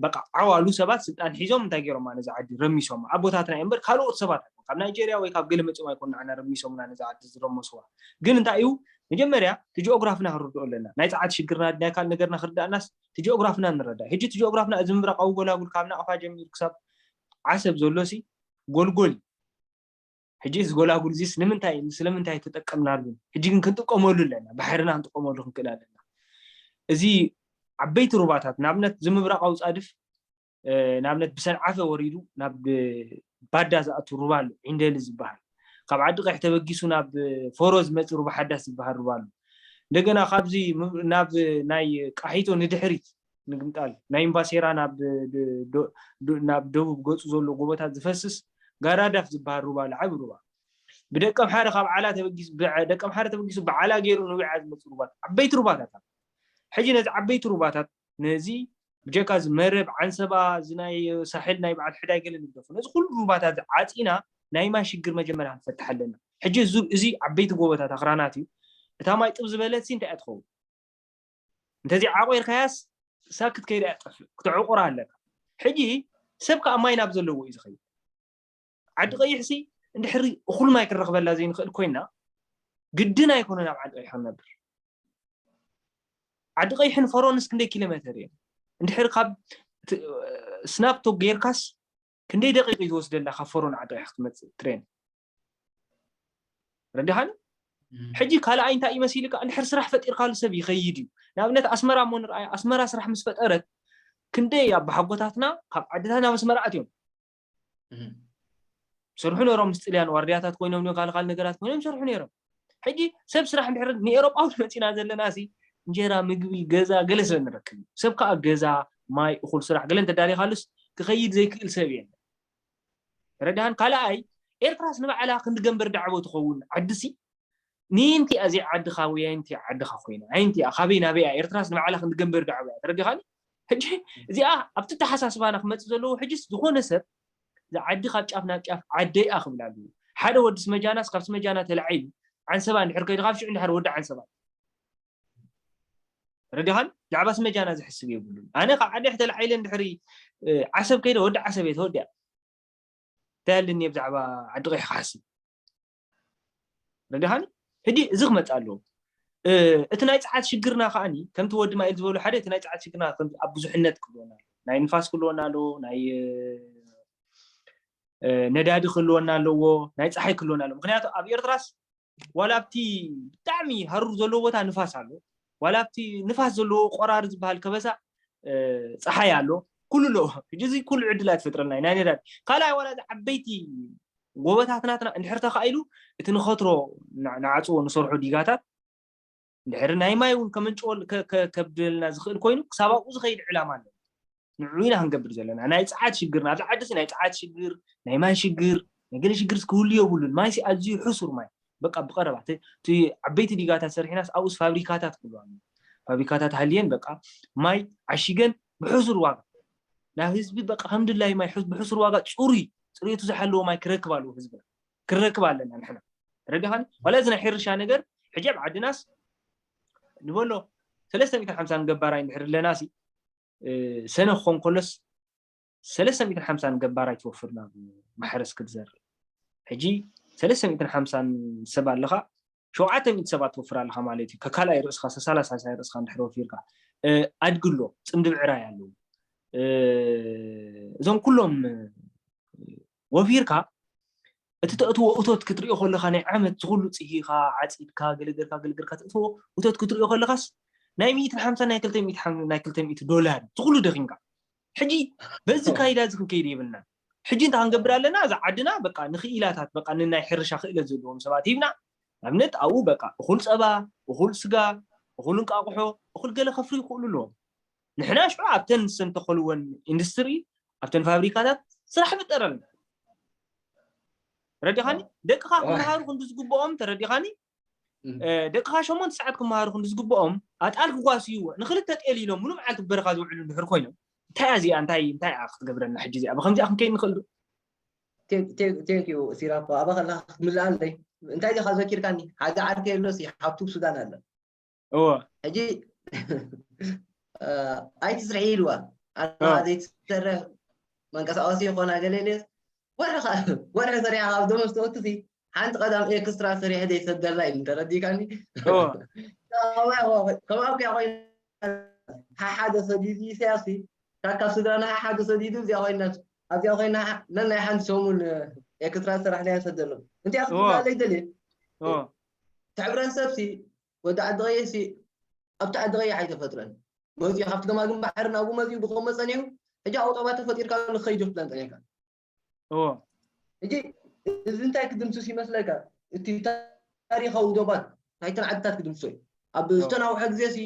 በቃ ዓዋሉ ሰባት ስልጣን ሒዞም እንታይ ገይሮማ ነዚ ዓዲ ረሚሶማ ኣቦታትና እዮም እምበር ካልኦት ሰባት ኣይኮን ካብ ናይጀርያ ወይ ካብ ገለ መፂኦም ኣይኮን ንዓና ረሚሶምና ነዚ ዓዲ ዝረመስዋ። ግን እንታይ እዩ መጀመርያ እቲ ጂኦግራፍና ክንርድኦ ኣለና። ናይ ጸዓት ሽግርና ናይ ካልእ ነገርና ክርዳእናስ እቲ ጂኦግራፍና ንረዳእ። ሕጂ እቲ ጂኦግራፍና እዚ ምብራቃዊ ጎላጉል ካብ ናቕፋ ጀሚሩ ክሳብ ዓሰብ ዘሎ ሲ ጎልጎል እዩ። ሕጂ እዚ ጎላጉል እዚስ ንምንታይ ስለምንታይ ተጠቀምናሉ? ሕጂ ግን ክንጥቀመሉ ኣለና። ባሕርና ክንጥቀመሉ ክንክእል ኣለና። እዚ ዓበይቲ ሩባታት ንኣብነት እዚ ምብራቃዊ ጻድፍ ንኣብነት ብሰንዓፈ ወሪዱ ናብ ባዳ ዝኣቱ ሩባ ኣሎ ዒንደሊ ዝበሃል። ካብ ዓዲ ቀይሕ ተበጊሱ ናብ ፎሮ ዝመፅእ ሩባ ሓዳስ ዝበሃል ሩባ ኣሎ። እንደገና ካብዚ ናብ ናይ ቃሒቶ ንድሕሪት ምግምጣል ናይ እምባሴራ ናብ ደቡብ ገፁ ዘሎ ጎቦታት ዝፈስስ ጋራዳፍ ዝበሃል ሩባ ኣሎ ዓቢ ሩባ። ብደቀምሓረ ካብ ዓላ ተበጊሱ ደቀምሓረ ተበጊሱ ብዓላ ገይሩ ንዊዓ ዝመፅእ ሩባታት ዓበይቲ ሩባታት ኣሎ። ሕጂ ነዚ ዓበይቲ ሩባታት ነዚ ብጀካ እዚ መረብ ዓንሰባ እዚ ናይ ሳሕል ናይ በዓል ሕዳይ ገለ ንግደፎ ነዚ ኩሉ ሩባታት ዓፂና ናይ ማይ ሽግር መጀመርያ ክንፈትሕ ኣለና። ሕጂ እዚ ዓበይቲ ጎቦታት ኣኽራናት እዩ። እታ ማይ ጥብ ዝበለት ሲ እንታይ እያ ትኸውን? እንተዘይ ዓቑርካያስ ሳክት ከይዳ እያ ትጠፍእ። ክተዕቑራ ኣለካ። ሕጂ ሰብ ከዓ ማይ ናብ ዘለዎ እዩ ዝኸይድ። ዓዲ ቀይሕ ሲ እንድሕሪ እኹል ማይ ክንረኽበላ ዘይንኽእል ኮይና ግድን ኣይኮነን ኣብ ዓዲ ቀይሕ ክንነብር። ዓዲ ቀይሕን ፈሮንስ ክንደይ ኪሎ ሜተር እዮም? እንድሕሪ ካብ ስናፕቶ ጌርካስ ክንደይ ደቂቕ እዩ ዝወስደላ ካብ ፈሮን ዓዲ ቀይሕ ክትመፅእ ትሬን? ረዲኻኒ? ሕጂ ካልኣይ እንታይ እዩ መሲልካ? እንድሕር ስራሕ ፈጢርካሉ ሰብ ይኸይድ እዩ። ንኣብነት ኣስመራ እሞ ንርኣያ። ኣስመራ ስራሕ ምስ ፈጠረት ክንደይ ኣባሓጎታትና ካብ ዓድታት ናብ ኣስመራ ኣትዮም ሰርሑ ነሮም። ምስ ጥልያን ዋርድያታት ኮይኖም ካልእ ካልእ ነገራት ኮይኖም ሰርሑ ነሮም። ሕጂ ሰብ ስራሕ እንድሕር ንኤሮጳዊ መፂና ዘለና ሲ እንጀራ ምግቢ ገዛ ገለ ስለ ንረክብ እዩ። ሰብ ከዓ ገዛ ማይ እኹል ስራሕ ገለ እንተዳሊኻሉስ ክኸይድ ዘይክእል ሰብ የለን። ረድሃን ካልኣይ ኤርትራስ ንባዕላ ክንዲ ገንበር ዳዕቦ ትኸውን ዓዲ ሲ ንእንቲኣ እዚኣ ዓድኻ ወይ ኣይንቲኣ ዓድኻ ኮይና ኣይንቲኣ ካበይ ናበይ እያ ኤርትራስ ንባዕላ ክንዲ ገንበር ዳዕቦ እያ። ተረዲኻኒ? ሕጂ እዚኣ ኣብቲ ኣተሓሳስባና ክመፅእ ዘለዎ ሕጂስ ዝኾነ ሰብ እዛ ዓዲ ካብ ጫፍ ናብ ጫፍ ዓደይ እያ ክብል ኣለዎ። ሓደ ወዲ ስመጃናስ ካብ ስመጃና ተላዒሉ ዓንሰባ እንድሕር ከይዱ ካብ ሽዑ እንድሕር ወዲ ዓንሰባ ረዲኻን ብዛዕባ ስመጃና ዝሕስብ የብሉን። ኣነ ካብ ዓዲ ተላዒለ እንድሕሪ ዓሰብ ከይደ ወዲ ዓሰብ እየ ተወዲኣ እንታይ ኣለኒ ብዛዕባ ዓዲ ቀይሕ ክሓስብ ረዲኻኒ። ሕጂ እዚ ክመፅእ ኣለዎ። እቲ ናይ ፀዓት ሽግርና ከዓኒ ከምቲ ወዲ ማይል ዝበሉ ሓደ እቲ ናይ ፀዓት ሽግርና ኣብ ብዙሕነት ክህልወና ኣለዎ። ናይ ንፋስ ክህልወና ኣለዎ፣ ናይ ነዳዲ ክህልወና ኣለዎ፣ ናይ ፀሓይ ክህልወና ኣለዎ። ምክንያቱ ኣብ ኤርትራስ ዋላ ኣብቲ ብጣዕሚ ሃሩር ዘለዎ ቦታ ንፋስ ኣሎ፣ ዋላ ኣብቲ ንፋስ ዘለዎ ቆራር ዝበሃል ከበሳ ፀሓይ ኣሎ፣ ኩሉ ኣለዎ። ሕጂ እዚ ኩሉ ዕድላት ይፈጥረልና ናይ ነዳዲ። ካልኣይ ዋላ እዚ ዓበይቲ ጎቦታት ናትና እንድሕር ተኻኢሉ እቲ ንኸትሮ ንዓፅዎ ንሰርሖ ዲጋታት እንድሕር ናይ ማይ እውን ከመንጭወል ከብድለልና ዝኽእል ኮይኑ ክሳብ ኣብኡ ዝኸይድ ዕላማ ኣሎ። ንዑ ኢና ክንገብር ዘለና ናይ ፀዓት ሽግር ናብዚ ዓዲ ናይ ፀዓት ሽግር ናይ ማይ ሽግር ናይ ገለ ሽግር ክህሉ የብሉን። ማይ ኣዝዩ ሕሱር ማይ በቃ ብቀረባ እቲ ዓበይቲ ዲጋታት ሰሪሕናስ ኣብኡስ ፋብሪካታት ክህሉ ፋብሪካታት ሃልየን በቃ ማይ ዓሽገን ብሕሱር ዋጋ ናብ ህዝቢ በቃ ከምድላይ ማይ ብሕሱር ዋጋ ፅሩይ ፅሬቱ ዝሓለዎ ማይ ክረክብ ኣለዎ ህዝብና ክረክብ ኣለና ንሕና ረዲኻኒ ዋላ እዚ ናይ ሕርሻ ነገር ሕጂ ኣብ ዓድናስ ንበሎ ሰለስተ ሚእትን ሓምሳን ገባራይ እንድሕር ኣለና ሲ ሰነ ክኾን ከሎስ ሰለስተ ሚእትን ሓምሳን ገባራይ ትወፍር ናብ ማሕረስ ክትዘር ሕጂ ሰለስተ ሚእትን ሓምሳን ሰብ ኣለኻ ሸውዓተ ሚእቲ ሰባት ትወፍር ኣለኻ ማለት እዩ ከካልኣይ ርእስኻ ሰሳላ ሳልሳይ ርእስኻ እንድሕር ወፊርካ ኣድግሎ ፅምዲ ብዕራይ ኣለዉ እዞም ኩሎም ወፊርካ እቲ ተእትዎ እቶት ክትሪኦ ከለኻ ናይ ዓመት ዝኩሉ ፅሂኻ ዓፂድካ ገለገርካ ገለገርካ ተእትዎ እቶት ክትሪኦ ከለኻስ ናይ ሚእትን ሓምሳን ናይ ክልተ ሚእቲ ናይ ክልተ ሚእቲ ዶላር ዝኩሉ ደኺምካ ሕጂ በዚ ካይዳ እዚ ክንከይድ የብልና ሕጂ እንታይ ክንገብር ኣለና እዛ ዓድና በቃ ንክኢላታት በቃ ንናይ ሕርሻ ክእለት ዘለዎም ሰባት ሂብና ኣብነት ኣብኡ በቃ እኩል ፀባ እኩል ስጋ እኩል እንቃቁሖ እኩል ገለ ከፍሪ ይክእሉ ኣለዎም ንሕና ሽዑ ኣብተን ዝተንተኸልወን ኢንዱስትሪ ኣብተን ፋብሪካታት ስራሕ ፈጠረልና ረዲኻኒ ደቅኻ ክመሃሩ ክንዲ ዝግብኦም ተረዲኻኒ ደቅኻ ሸሞንተ ሰዓት ክመሃሩ ክንዲ ዝግብኦም ኣጣል ክጓስይዎ ንክልተ ጤል ኢሎም ሙሉ መዓልቲ በረኻ ዝውዕሉ እንድሕር ኮይኖም እንታይ እዚኣ እንታይ እንታይ ክትገብረና ሕጂ እዚኣ ብከምዚኣ ክንከይድ ንኽእል ዶ ቴንኪዩ ሲራፖ ኣባ ከለካ ክትምልኣለይ እንታይ ዲኻ ዘኪርካኒ ሓደ ዓርከይ ኣሎ ሲ ሓብቱ ሱዳን ኣሎ እወ ሕጂ ኣይትስርሒ ኢልዋ ኣና ዘይትሰርሕ መንቀሳቀሲ ይኮና ገለ ኢለስ ወርሒ ሰሪሓ ካብ ደሞዝ ተወትሲ ሓንቲ ቀዳም ኤክስትራ ሰሪሐ ዘይሰደላ ኢሉ ተረዲካኒ ከምኣ ኮያ ኮይና ሓሓደ ሰዲዱ ኢሳያስ ካብ ስድራና ሓሓደ ሰዲዱ እዚኣ ኮይና ኣብዚኣ ኮይና ነናይ ሓንቲ ሰሙን ኤክስትራ ሰራሕና ሰደሎም እንቲኣ ክትብላለይ ደልየ ሕብረተሰብ ሲ ወዲ ዓዲ ቀይሕ ሲ ኣብቲ ዓዲ ቀይሕ ኣይተፈጥረን መፅኡ ካብቲ ገማግም ባሕሪ ናብኡ መፅኡ ብከም መፀኒዑ ሕጂ ኣውጠባ ተፈጢርካ ንኸይድ ፕላን ፀኒሕካ እዎ ሕጂ እዚ እንታይ ክድምስስ ይመስለካ እቲ ታሪካዊ ዶባት ናይተን ዓድታት ክድምስሶ እዩ ኣብ ዝተናውሐ ግዜ ሲ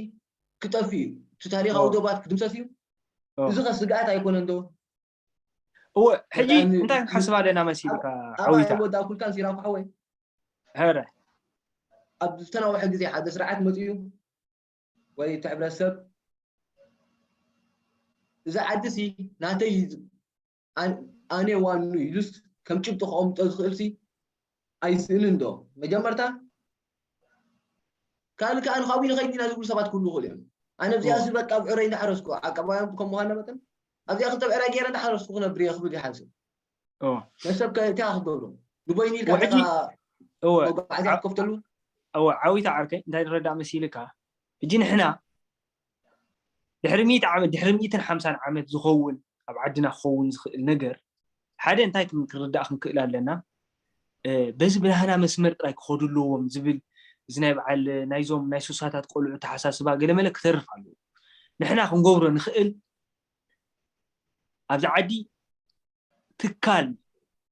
ክጠፍ እዩ እቲ ታሪካዊ ዶባት ክድምሰስ እዩ እዚ ከ ስግኣት ኣይኮነን ዶ እወ ሕጂ እንታይ ክንሓስብ ኣለና መሲልካ ዓዊታ ወዳ ኩልካን ሲራኩ ሓወይ ኧረ ኣብ ዝተናውሐ ግዜ ሓደ ስርዓት መፅኡ ወይ እቲ ሕብረተሰብ እዚ ዓዲ ሲ ናተይ ኣነ ዋኑ ኢሉስ ከም ጭብጢ ከቐምጦ ዝኽእል ሲ ኣይስእንን ዶ መጀመርታ ካልእ ከዓ ንካብኡ ንኸይድ ኢና ዝብሉ ሰባት ክህሉ ይኽእሉ እዮም ኣነ እዚኣ ሲ በቃ ብዕረይ እንዳሓረስኩ ዓቀባውያን ከም ምዃንና መጠን ኣብዚኣ ክልተ ብዕራይ ገይረ እንዳሓረስኩ ክነብር እየ ክብል ይሓስብ ነሰብ ከ እንታይ ክትገብሮ ንበይኑ ኢልካ ሕጂ ኢኻ እወ መጓዓዝያ ክትከፍተሉ እወ ዓዊት ዓርከይ እንታይ ንረዳእ መሲልካ ሕጂ ንሕና ድሕሪ ሚእቲ ዓመት ድሕሪ ሚእትን ሓምሳን ዓመት ዝኸውን ኣብ ዓድና ክኸውን ዝኽእል ነገር ሓደ እንታይ ክም- ክንርዳእ ክንክእል ኣለና እ፣ በዚ ብናህና መስመር ጥራይ ክኸዱ ኣለዎም ዝብል እዚ ናይ በዓል ናይዞም ናይ ሱሳታት ቆልዑ ተሓሳስባ ገለመለ ክተርፍ ኣለዎ ንሕና ክንገብሮ ንኽእል ኣብዚ ዓዲ ትካል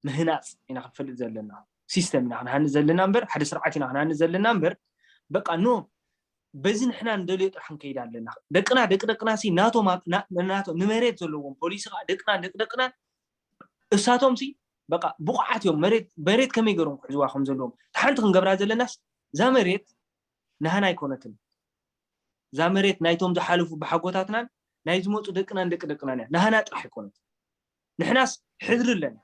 ምህናፅ ኢና ክንፈልጥ ዘለና ሲስተም ኢና ክንሃንፅ ዘለና እምበር ሓደ ስርዓት ኢና ክንሃንፅ ዘለና እምበር በቃ ኖ በዚ ንሕና ንደልዮ ጥራሕ ክንከይድ ኣለና ደቅና ደቂ ደቅና ሲ ናቶም ኣብ- ና- ናቶም ንመሬት ዘለዎም ፖሊሲ ከዓ ደቅና ደቂ ደቅና እሳቶም ሲ በቃ ብቑዓት እዮም መሬት መሬት ከመይ ገይሮም ክሕዝዋ ከም ዘለዎም እቲ ሓንቲ ክንገብራ ዘለናስ እዛ መሬት ናህና ኣይኮነትን እዛ መሬት ናይቶም ዝሓለፉ ብሓጎታትናን ናይ ዝመፁ ደቅናን ደቂ ደቅናን እያ ናህና ጥራሕ ኣይኮነት ንሕናስ ሕድሪ ኣለና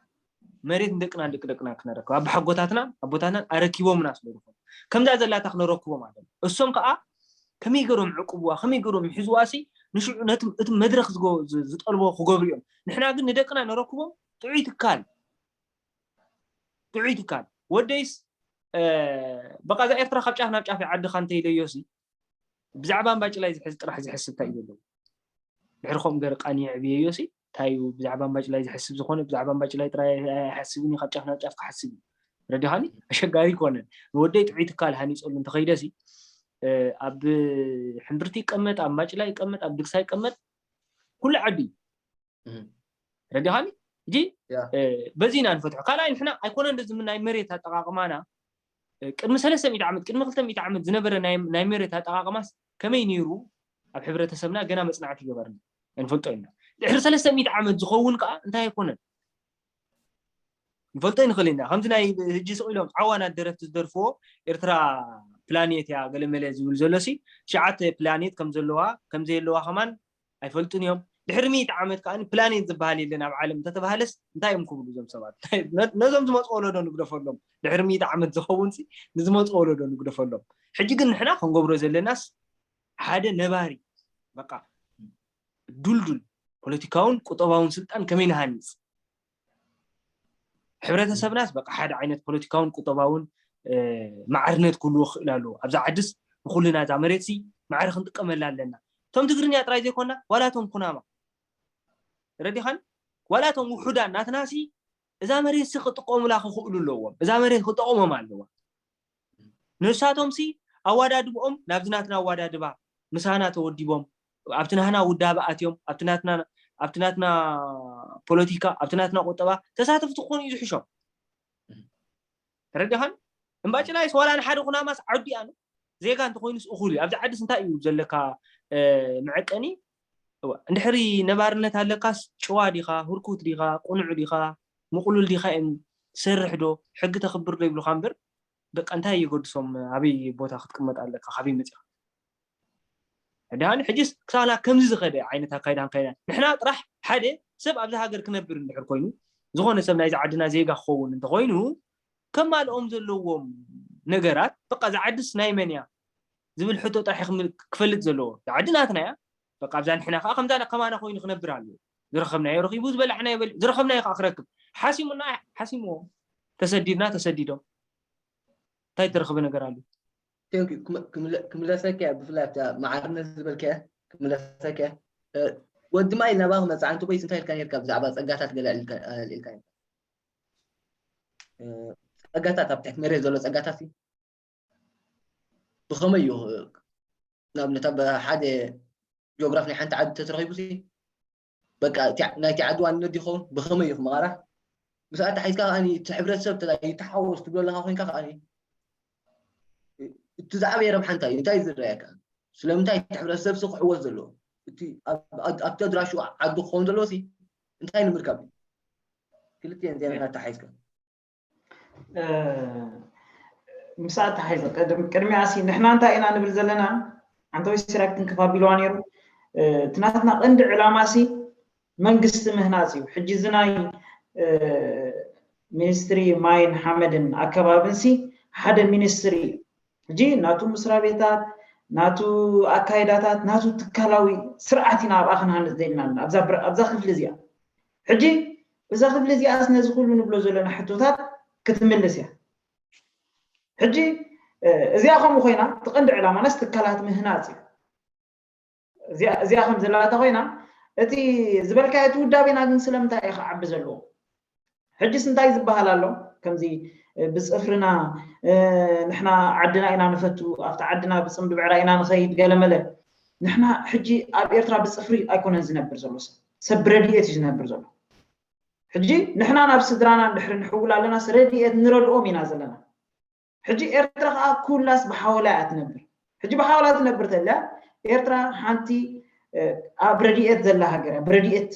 መሬት ንደቅና ደቂ ደቅና ክነረክብ ኣባሓጎታትና ኣቦታትናን ኣረኪቦምና ስለ ዝኾኑ ከምዛ ዘላታ ክነረክቦም ኣለና። እሶም ከዓ ከመይ ገሮም ዕቁብዋ ከመይ ገሮም ይሕዝዋ ሲ ንሽዑ ነቲ እቲ መድረክ ዝጎ- ዝ- ዝጠልቦ ክገብሩ እዮም። ንሕና ግን ንደቅና ነረክቦም ጥዑይ ትካል ጥዑይ ትካል ወደይስ በቃ እዛ ኤርትራ ካብ ጫፍ ናብ ጫፍ ዓድኻ እንተይለዮ ሲ ብዛዕባ እምባጭላይ ዝሕዝ ጥራሕ ዝሕስብ እንታይ እዩ ዘለዎ? ድሕሪ ከምኡ ገር ቃኒ ዕብየዮ ሲ እንታይ እዩ ብዛዕባ እምባጭላይ ዝሕስብ ዝኾነ ብዛዕባ እምባጭላይ ጥራይ ኣይሓስብን እዩ ካብ ጫፍ ናብ ጫፍ ክሓስብ እዩ ረዲኻኒ ኣሸጋሪ ይኮነን ንወደይ ጥዑይ ትካል ሃኒፀሉ እንተኸይደ ሲ ኣብ ሕምብርቲ ይቀመጥ ኣብ እምባጭላይ ይቀመጥ ኣብ ድግሳ ይቀመጥ ኩሉ ዓዲ እዩ ረዲኻኒ እጂ በዚ ኢና ንፈትሖ ካልኣይ ንሕና ኣይኮነን እዚ ናይ መሬት ኣጠቃቅማና ቅድሚ ሰለስተ ሚእቲ ዓመት ቅድሚ ክልተ ሚእቲ ዓመት ዝነበረ ናይ መሬት ኣጠቃቅማስ ከመይ ነይሩ ኣብ ሕብረተሰብና ገና መፅናዕቲ ይገበርና ንፈልጦ ኢና ድሕሪ ሰለስተ ሚእቲ ዓመት ዝኸውን ከዓ እንታይ ኣይኮነን ንፈልጦ ንኽእል ኢና ከምዚ ናይ ህጂ ስቕ ኢሎም ዓዋናት ደረፍቲ ዝደርፍዎ ኤርትራ ፕላኔት እያ ገለመለ ዝብል ዘሎ ሲ ትሽዓተ ፕላኔት ከም ዘለዋ ከም ዘየለዋ ከማን ኣይፈልጡን እዮም ድሕሪ ሚእቲ ዓመት ከዓ ፕላኔት ዝበሃል የለን ኣብ ዓለም እንተተባሃለስ እንታይ እዮም ክብሉ እዞም ሰባት ነዞም ዝመፁ ወለዶ ንግደፈሎም ድሕሪ ሚእቲ ዓመት ዝኸውን ንዝመፁ ወለዶ ንግደፈሎም ሕጂ ግን ንሕና ክንገብሮ ዘለናስ ሓደ ነባሪ በቃ ዱልዱል ፖለቲካውን ቁጠባውን ስልጣን ከመይ ንሃንፅ ሕብረተሰብናስ በቃ ሓደ ዓይነት ፖለቲካውን ቁጠባውን ማዕርነት ክህልዎ ክኽእል ኣለዎ ኣብዛ ዓድስ ንኩልና እዛ መሬትሲ ማዕረ ክንጥቀመላ ኣለና እቶም ትግርኛ ጥራይ ዘይኮና ዋላ እቶም ኩናማ ረዲኻን ዋላ እቶም ውሑዳን ናትናሲ እዛ መሬትሲ ክጥቀሙላ ክኽእሉ ኣለዎም እዛ መሬት ክጠቕሞም ኣለዋ ንሳቶም ሲ ኣዋዳድብኦም ናብዚ ናትና ኣዋዳድባ ምሳና ተወዲቦም ኣብቲ ናህና ውዳበ ኣትዮም ኣብቲ ናትና ፖለቲካ ኣብቲ ናትና ቁጠባ ተሳተፍቲ ክኾኑ እዩ ዝሕሾም ተረዲኻን እምባጭላይስ ዋላ ንሓደ ኩናማስ ዓዱ እያ ዜጋ እንተኮይኑስ እኹል እዩ ኣብዚ ዓድስ እንታይ እዩ ዘለካ መዐቀኒ እንድሕሪ ነባርነት ኣለካስ ጭዋ ዲኻ ህርኩት ዲኻ ቁኑዕ ዲኻ ምቁሉል ዲኻ እዮም ትሰርሕ ዶ ሕጊ ተኽብር ዶ ይብሉካ እምበር በቃ እንታይ የገድሶም ኣበይ ቦታ ክትቅመጥ ኣለካ ካበይ መፂኻ ሕዳን ሕጅስ ክሳና ከምዚ ዝኸደ ዓይነት ኣካይዳ ንካይዳ ንሕና ጥራሕ ሓደ ሰብ ኣብዚ ሃገር ክነብር እንድሕር ኮይኑ ዝኾነ ሰብ ናይዚ ዓድና ዜጋ ክኸውን እንተኮይኑ ከማልኦም ዘለዎም ነገራት በቃ እዚ ዓድስ ናይ መን እያ ዝብል ሕቶ ጥራሕ ክፈልጥ ዘለዎ እዚ ዓዲ ናትና እያ በቃ ኣብዛ ንሕና ከዓ ከምዛ ከማና ኮይኑ ክነብር ኣለዎ ዝረኸብናዮ ረኺቡ ዝበላዕናዮ በሊዑ ዝረኸብናዮ ከዓ ክረክብ ሓሲሙና ሓሲምዎ ተሰዲድና ተሰዲዶም እንታይ ተረኽበ ነገር ኣሎ ክምለሰከ ብፍላይ ኣብታ መዓርነት ዝበልከ ክምለሰከ ወዲ ማይ ናባ ክመፅእ ኣንተ ኮይስ እንታይ ኢልካ ነርካ ብዛዕባ ፀጋታት ገለ ኢልካ ፀጋታት ኣብ ትሕቲ መሬት ዘሎ ፀጋታት ብኸመይ እዩ ንኣብነት ኣብ ሓደ ጂኦግራፍ ናይ ሓንቲ ዓዲ ተተረኺቡ በቃ ናይቲ ዓዲ ዋንነት ይኸውን ብኸመይ እዩ ክመቓራሕ ምስ ኣተሓሒዝካ ከኣ እቲ ሕብረተሰብ ይተሓወስ ትብሎ ኣለካ ኮይንካ ከኣ እቲ ዝዓበየ ረብሓ እንታይ እዩ እንታይ ዝረኣየካ ስለምንታይ እቲ ሕብረተሰብ ሲ ክሕወስ ዘለዎ እቲ ኣብቲ ኣድራሹ ዓዱ ክኸውን ዘለዎ ሲ እንታይ ንምርካብ እዩ ክልቲኤን ዜና ኣተሓሒዝካ ምስ ኣተሓሒዘ ቅድሚያ ሲ ንሕና እንታይ ኢና ንብል ዘለና ሓንተወይ ሲራክ ትንክፍ ኣቢልዋ ነይሩ እቲ ናትና ቀንዲ ዕላማ ሲ መንግስቲ ምህናፅ እዩ ሕጂ እዚ ናይ ሚኒስትሪ ማይን ሓመድን ኣከባብን ሲ ሓደ ሚኒስትሪ እዩ ሕጂ ናቱ ምስራ ቤታት ናቱ ኣካይዳታት ናቱ ትካላዊ ስርዓት ኢና ኣብኣ ክንሃንፅ ዘለና ኣብዛ ክፍሊ እዚኣ ሕጂ እዛ ክፍሊ እዚኣስ ነዚ ኩሉ ንብሎ ዘለና ሕቶታት ክትምልስ እያ ሕጂ እዚኣ ከምኡ ኮይና እቲ ቀንዲ ዕላማናስ ትካላት ምህናፅ እዩ እዚኣ ከም ዘላታ ኮይና እቲ ዝበልካዮ እቲ ውዳቤና ግን ስለምንታይ እዩ ክዓቢ ዘለዎ ሕጅስ እንታይ ዝበሃል ኣሎ ከምዚ ብፅፍርና ንሕና ዓድና ኢና ንፈቱ ኣብቲ ዓድና ብፅምዲ ብዕራ ኢና ንኸይድ ገለመለ ንሕና ሕጂ ኣብ ኤርትራ ብፅፍሪ ኣይኮነን ዝነብር ዘሎ ሰብ ሰብ ብረድኤት እዩ ዝነብር ዘሎ ሕጂ ንሕና ናብ ስድራና እንድሕሪ ንሕውል ኣለናስ ረድኤት ንረድኦም ኢና ዘለና ሕጂ ኤርትራ ከዓ ኩላስ ብሓወላ እያ ትነብር ሕጂ ብሓወላ ትነብር ተላ ኤርትራ ሓንቲ ኣብ ረድኤት ዘላ ሃገር እያ ብረድኤት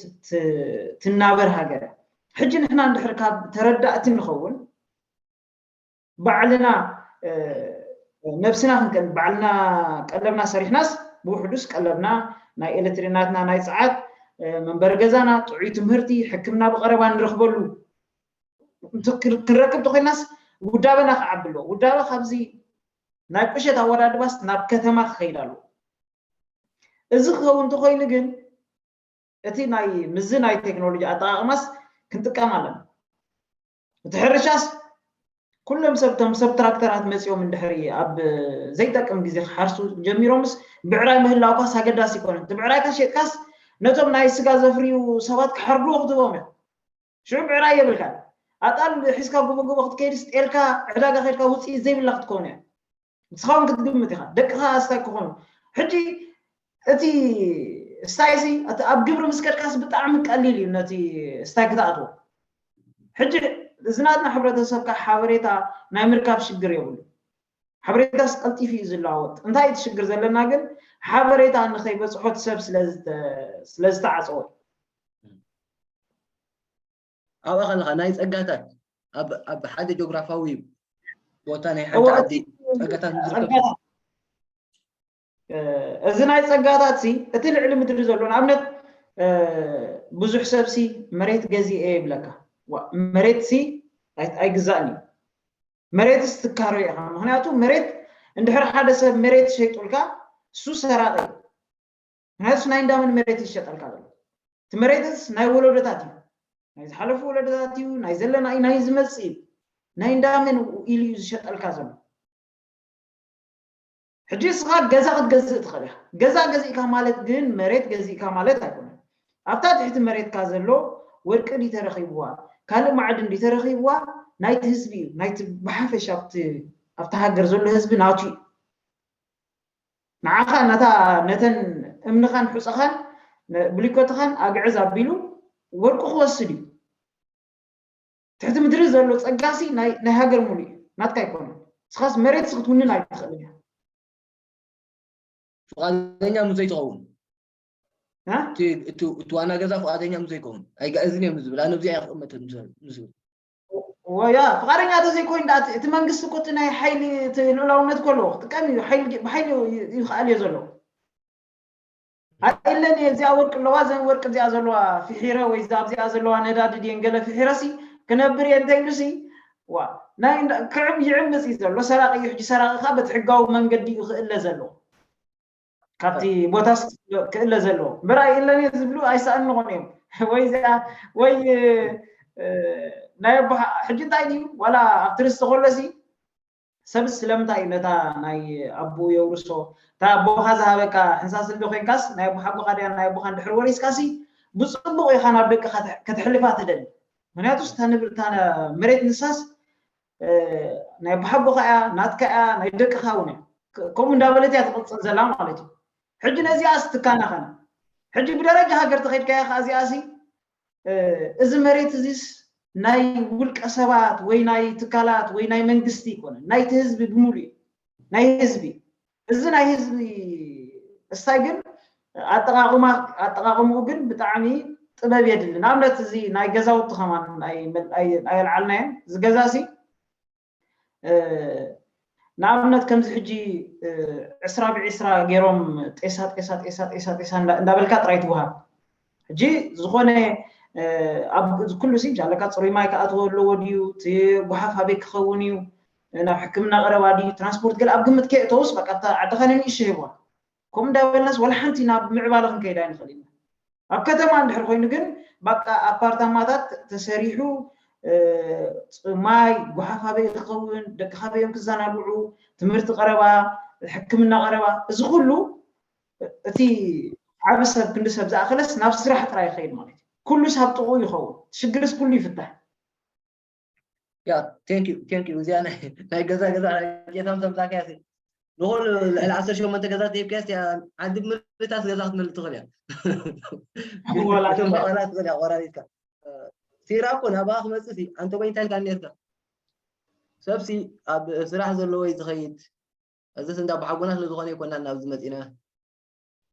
ትናበር ሃገር እያ ሕጂ ንሕና እንድሕር ካብ ተረዳእቲ ንኸውን ባዕልና ነብስና ክንቀን ባዕልና ቀለብና ሰሪሕናስ ብውሕዱስ ቀለብና ናይ ኤሌክትሪናትና ናይ ፀዓት መንበሪ ገዛና ጥዑይ ትምህርቲ ሕክምና ብቀረባ ንረክበሉ ክንረክብ ተኮይናስ ውዳበና ክዓቢ ኣለዎ። ውዳበ ካብዚ ናይ ቁሸት ኣወዳድባስ ናብ ከተማ ክኸይድ ኣለዎ። እዚ ክኸውን እንተኮይኑ ግን እቲ ናይ ምዚ ናይ ቴክኖሎጂ ኣጠቃቅማስ ክንጥቀም ኣለና። እቲ ሕርሻስ ኩሎም ሰብ ቶም ሰብ ትራክተራት መፂኦም እንድሕሪ ኣብ ዘይጠቅም ግዜ ክሓርሱ ጀሚሮምስ ብዕራይ ምህላውካስ ኣገዳሲ ይኮነ። እቲ ብዕራይካ ሸጥካስ ነቶም ናይ ስጋ ዘፍርዩ ሰባት ክሓርድዎ ክትህቦም እዮም። ሽዑ ብዕራይ የብልካ። ኣጣል ሒዝካ ጉቦ ጉቦ ክትከይድ ስጤልካ ዕዳጋ ከድካ ውፅኢት ዘይብላ ክትከውን እያ። ንስኻ እውን ክትግምት ኢኻ። ደቅኻ ኣስታይ ክኾኑ። ሕጂ እቲ ስታይ ሲ እቲ ኣብ ግብሪ ምስ ከድካስ ብጣዕሚ ቀሊል እዩ ነቲ ስታይ ክትኣትዎ። ሕጂ እዚ ናትና ሕብረተሰብ ከዓ ሓበሬታ ናይ ምርካብ ሽግር የብሉ። ሓበሬታስ ቀልጢፉ እዩ ዝለዋወጥ። እንታይ እቲ ሽግር ዘለና ግን ሓበሬታ ንኸይበፅሖ እቲ ሰብ ስለ ዝተዓፀወ። ኣብኣ ከለኻ ናይ ፀጋታት ኣብ ሓደ ጆግራፋዊ ቦታ ናይ ሓንቲ ዓዲ ፀጋታት ዝርከብ እዚ ናይ ፀጋታት ሲ እቲ ልዕሊ ምድሪ ዘሎ ንኣብነት ብዙሕ ሰብ ሲ መሬት ገዚኤ ይብለካ። መሬት ሲ ኣይግዛእን እዩ። መሬትስ ትካሮ ኢኻ። ምክንያቱ መሬት እንድሕር ሓደ ሰብ መሬት ሸይጡልካ እሱ ሰራቂ እዩ። ምክንያቱ ናይ እንዳመን መሬት ይሸጠልካ ዘሎ። እቲ መሬትስ ናይ ወለዶታት እዩ። ናይ ዝሓለፉ ወለዶታት እዩ፣ ናይ ዘለና እዩ፣ ናይ ዝመፅእ እዩ። ናይ እንዳመን ኢሉ እዩ ዝሸጠልካ ዘሎ። ሕጂ እስኻ ገዛ ክትገዝእ ትኽእል ኢኻ። ገዛ ገዚእካ ማለት ግን መሬት ገዚእካ ማለት ኣይኮነን። ኣብታ ትሕቲ መሬትካ ዘሎ ወርቂ ድዩ ተረኺብዋ፣ ካልእ ማዕድን ድዩ ተረኺብዋ፣ ናይቲ ህዝቢ እዩ። ናይቲ ብሓፈሻ ኣብቲ ኣብቲ ሃገር ዘሎ ህዝቢ ናቱ እዩ። ንዓኻ ነታ ነተን እምንኻን ሑፃኻን ብሊኮትኻን ኣግዕዝ ኣቢሉ ወርቂ ክወስድ እዩ። ትሕቲ ምድሪ ዘሎ ፀጋሲ ናይ ሃገር ሙሉ እዩ፣ ናትካ ኣይኮነን። ንስኻስ መሬትስ ክትውንን ኣይትኽእልን እያ። ፍቓደኛ ምስ ዘይትኸውን እቲ ዋና ገዛ ፍቓደኛ ምስ ዘይከውን ኣይጋእዝን እዮም ዝብል ኣነ ኣብዚኣ ይቕመጥ ምስ ዝብል ወያ ፍቓደኛ ተዘይኮይን ዳ እቲ መንግስቲ እኮ እቲ ናይ ሓይሊ እቲ ልኡላውነት እኮ ኣለዎ ክጥቀም እዩ ብሓይሊ ይኽኣል እዮ ዘሎ ኣይለን እየ እዚኣ ወርቂ ኣለዋ ዘን ወርቂ እዚኣ ዘለዋ ፍሒረ ወይ እዛ ኣብዚኣ ዘለዋ ነዳዲ ድየን ገለ ፍሒረሲ ክነብር እየ እንተይሉሲ ዋ ናይ ክዕም ይዕምፅ እዩ ዘሎ ሰራቂ እዩ ሕጂ ሰራቂ ከዓ በቲ ሕጋዊ መንገዲ እዩ ክእለ ዘለዎ ካብቲ ቦታስ ክእለ ዘለዎ እምበር ኣይእለን እየ ዝብሉ ኣይሰኣንኾን እዮም ወይ እዚኣ ወይ ናይ ኣቦሓ ሕጂ እንታይ ድዩ ዋላ ኣብቲ ርስቲ ከሎሲ ሰብስ ስለምንታይ እዩ ነታ ናይ ኣቦኡ የውርሶ እታ ኣቦኻ ዝሃበካ ሕንሳስ እንዶ ኮይንካስ ናይ ኣቦሓጎኻ ድያ ናይ ኣቦኻ እንድሕር ወሪስካሲ ብፅቡቕ ኢኻ ናብ ደቅኻ ከተሕልፋ ትደሊ ምክንያቱ እታ መሬት ንሳስ ናይ ኣቦሓጎኻ እያ ናትካ እያ ናይ ደቅኻ እውን እያ ከምኡ እንዳበለት እያ ትቕፅል ዘላ ማለት እዩ ሕጂ ነዚኣስ ትካናኸና ሕጂ ብደረጃ ሃገር ተኸድካያ ከዓ እዚኣሲ እዚ መሬት እዚስ ናይ ውልቀ ሰባት ወይ ናይ ትካላት ወይ ናይ መንግስቲ ይኮነ ናይቲ ህዝቢ ብምሉ ናይ ህዝቢ እዚ ናይ ህዝቢ እስታይ ግን ኣጠቃቅማ ኣጠቃቅምኡ ግን ብጣዕሚ ጥበብ የድሊ ንኣብነት እዚ ናይ ገዛውቲ ከማን ኣየልዓልናየን እዚ ገዛ ሲ ንኣብነት ከምዚ ሕጂ ዕስራ ብዕስራ ገይሮም ጤሳ ጤሳ ጤሳ ጤሳ ጤሳ እንዳበልካ ጥራይ ትወሃብ ሕጂ ዝኾነ ኣብ ኩሉ ሲ ኣለካ ፅሩይ ማይ ክኣትዎ ኣለዎ ድዩ እቲ ጉሓፍ ኣበይ ክኸውን እዩ ናብ ሕክምና ቀረባ ድዩ ትራንስፖርት ገለ ኣብ ግምት ከየእተውስ በቃ ኣብታ ዓድኻ ነንእሽቶ ይህብዋ ከምኡ እንዳበልናስ ወላ ሓንቲ ናብ ምዕባለ ክንከይድ ኣይንኽእል ኢና ኣብ ከተማ እንድሕር ኮይኑ ግን በቃ ኣፓርታማታት ተሰሪሑ ማይ፣ ጎሓፍ ኣበይ ክኸውን፣ ደቅኻ ኣበይ እዮም ክዘናግዑ፣ ትምህርቲ ቀረባ፣ ሕክምና ቀረባ፣ እዚ ኩሉ እቲ ዓቢ ሰብ ክንዲ ሰብ ዝኣኸለስ ናብ ስራሕ ጥራይ ይኸይድ ማለት እዩ። ኩሉስ ኣብ ጥቕኡ ይኸውን፣ ሽግርስ ኩሉ ይፍታሕ። ያ thank you thank you እዚኣ ናይ ናይ ገዛ ገዛ ጌታም ተምጻካ ያሲ ንኹሉ ልዕሊ ዓሰርተ ሸሞንተ ገዛ ተሂብካያስ እያ ዓዲ ምርታት ገዛ ክትመልእ ትኽእል እያ። እቶም ባቐላ ትኽእል እያ ቆራሪትካ ሲራ እኮ ናብኣ ክመፅእ ሲ ኣንተ ኮይንታ ኢልካ ነርካ ሰብሲ ኣብ ስራሕ ዘለዎ እዩ ዝኸይድ። እዚስ እንዳ ብሓጎና ስለ ዝኾነ ይኮና ናብዚ መፂና።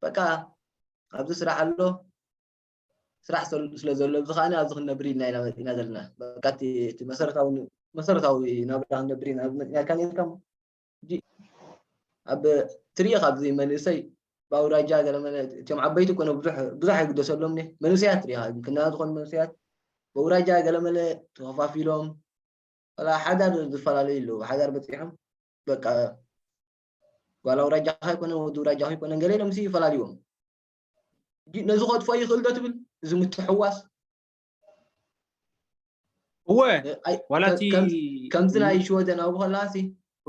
በቃ ኣብዚ ስራሕ ኣሎ ስራሕ ስለ ዘሎ እዚ ከዓ ኣብዚ ክንነብር ኢልና ኢና መፂና ዘለና። በቃ እቲ መሰረታዊ መሰረታዊ ናብራ ክንነብር ኢና ኣብዚ መፂና ኢልካ ነርካ። ኣብ ትሪኢ ካብዚ መንእሰይ ብኣውራጃ ገለ እቲኦም ዓበይቲ ኮነ ብዙሕ ብዙሕ ኣይግደሰሎም ኒ መንእሰያት ትሪኢኻ ግና ዝኾኑ መንእሰያት በውራጃ ገለመለ ተኸፋፊሎም፣ ወላ ሓዳር ዝፈላለዩ ኣለዉ። ሓዳር በፂሖም በቃ ጓል ኣውራጃ ከይኮነ ወዲ ኣውራጃ ከይኮነ ገለ ኢሎም ሲ ይፈላለይዎም። ነዚ ከጥፎ ይኽእል ዶ ትብል? እዚ ምትሕዋስ እወ ዋላቲ ከምዚ ናይ ሽወደን ኣብኡ ከለካ ሲ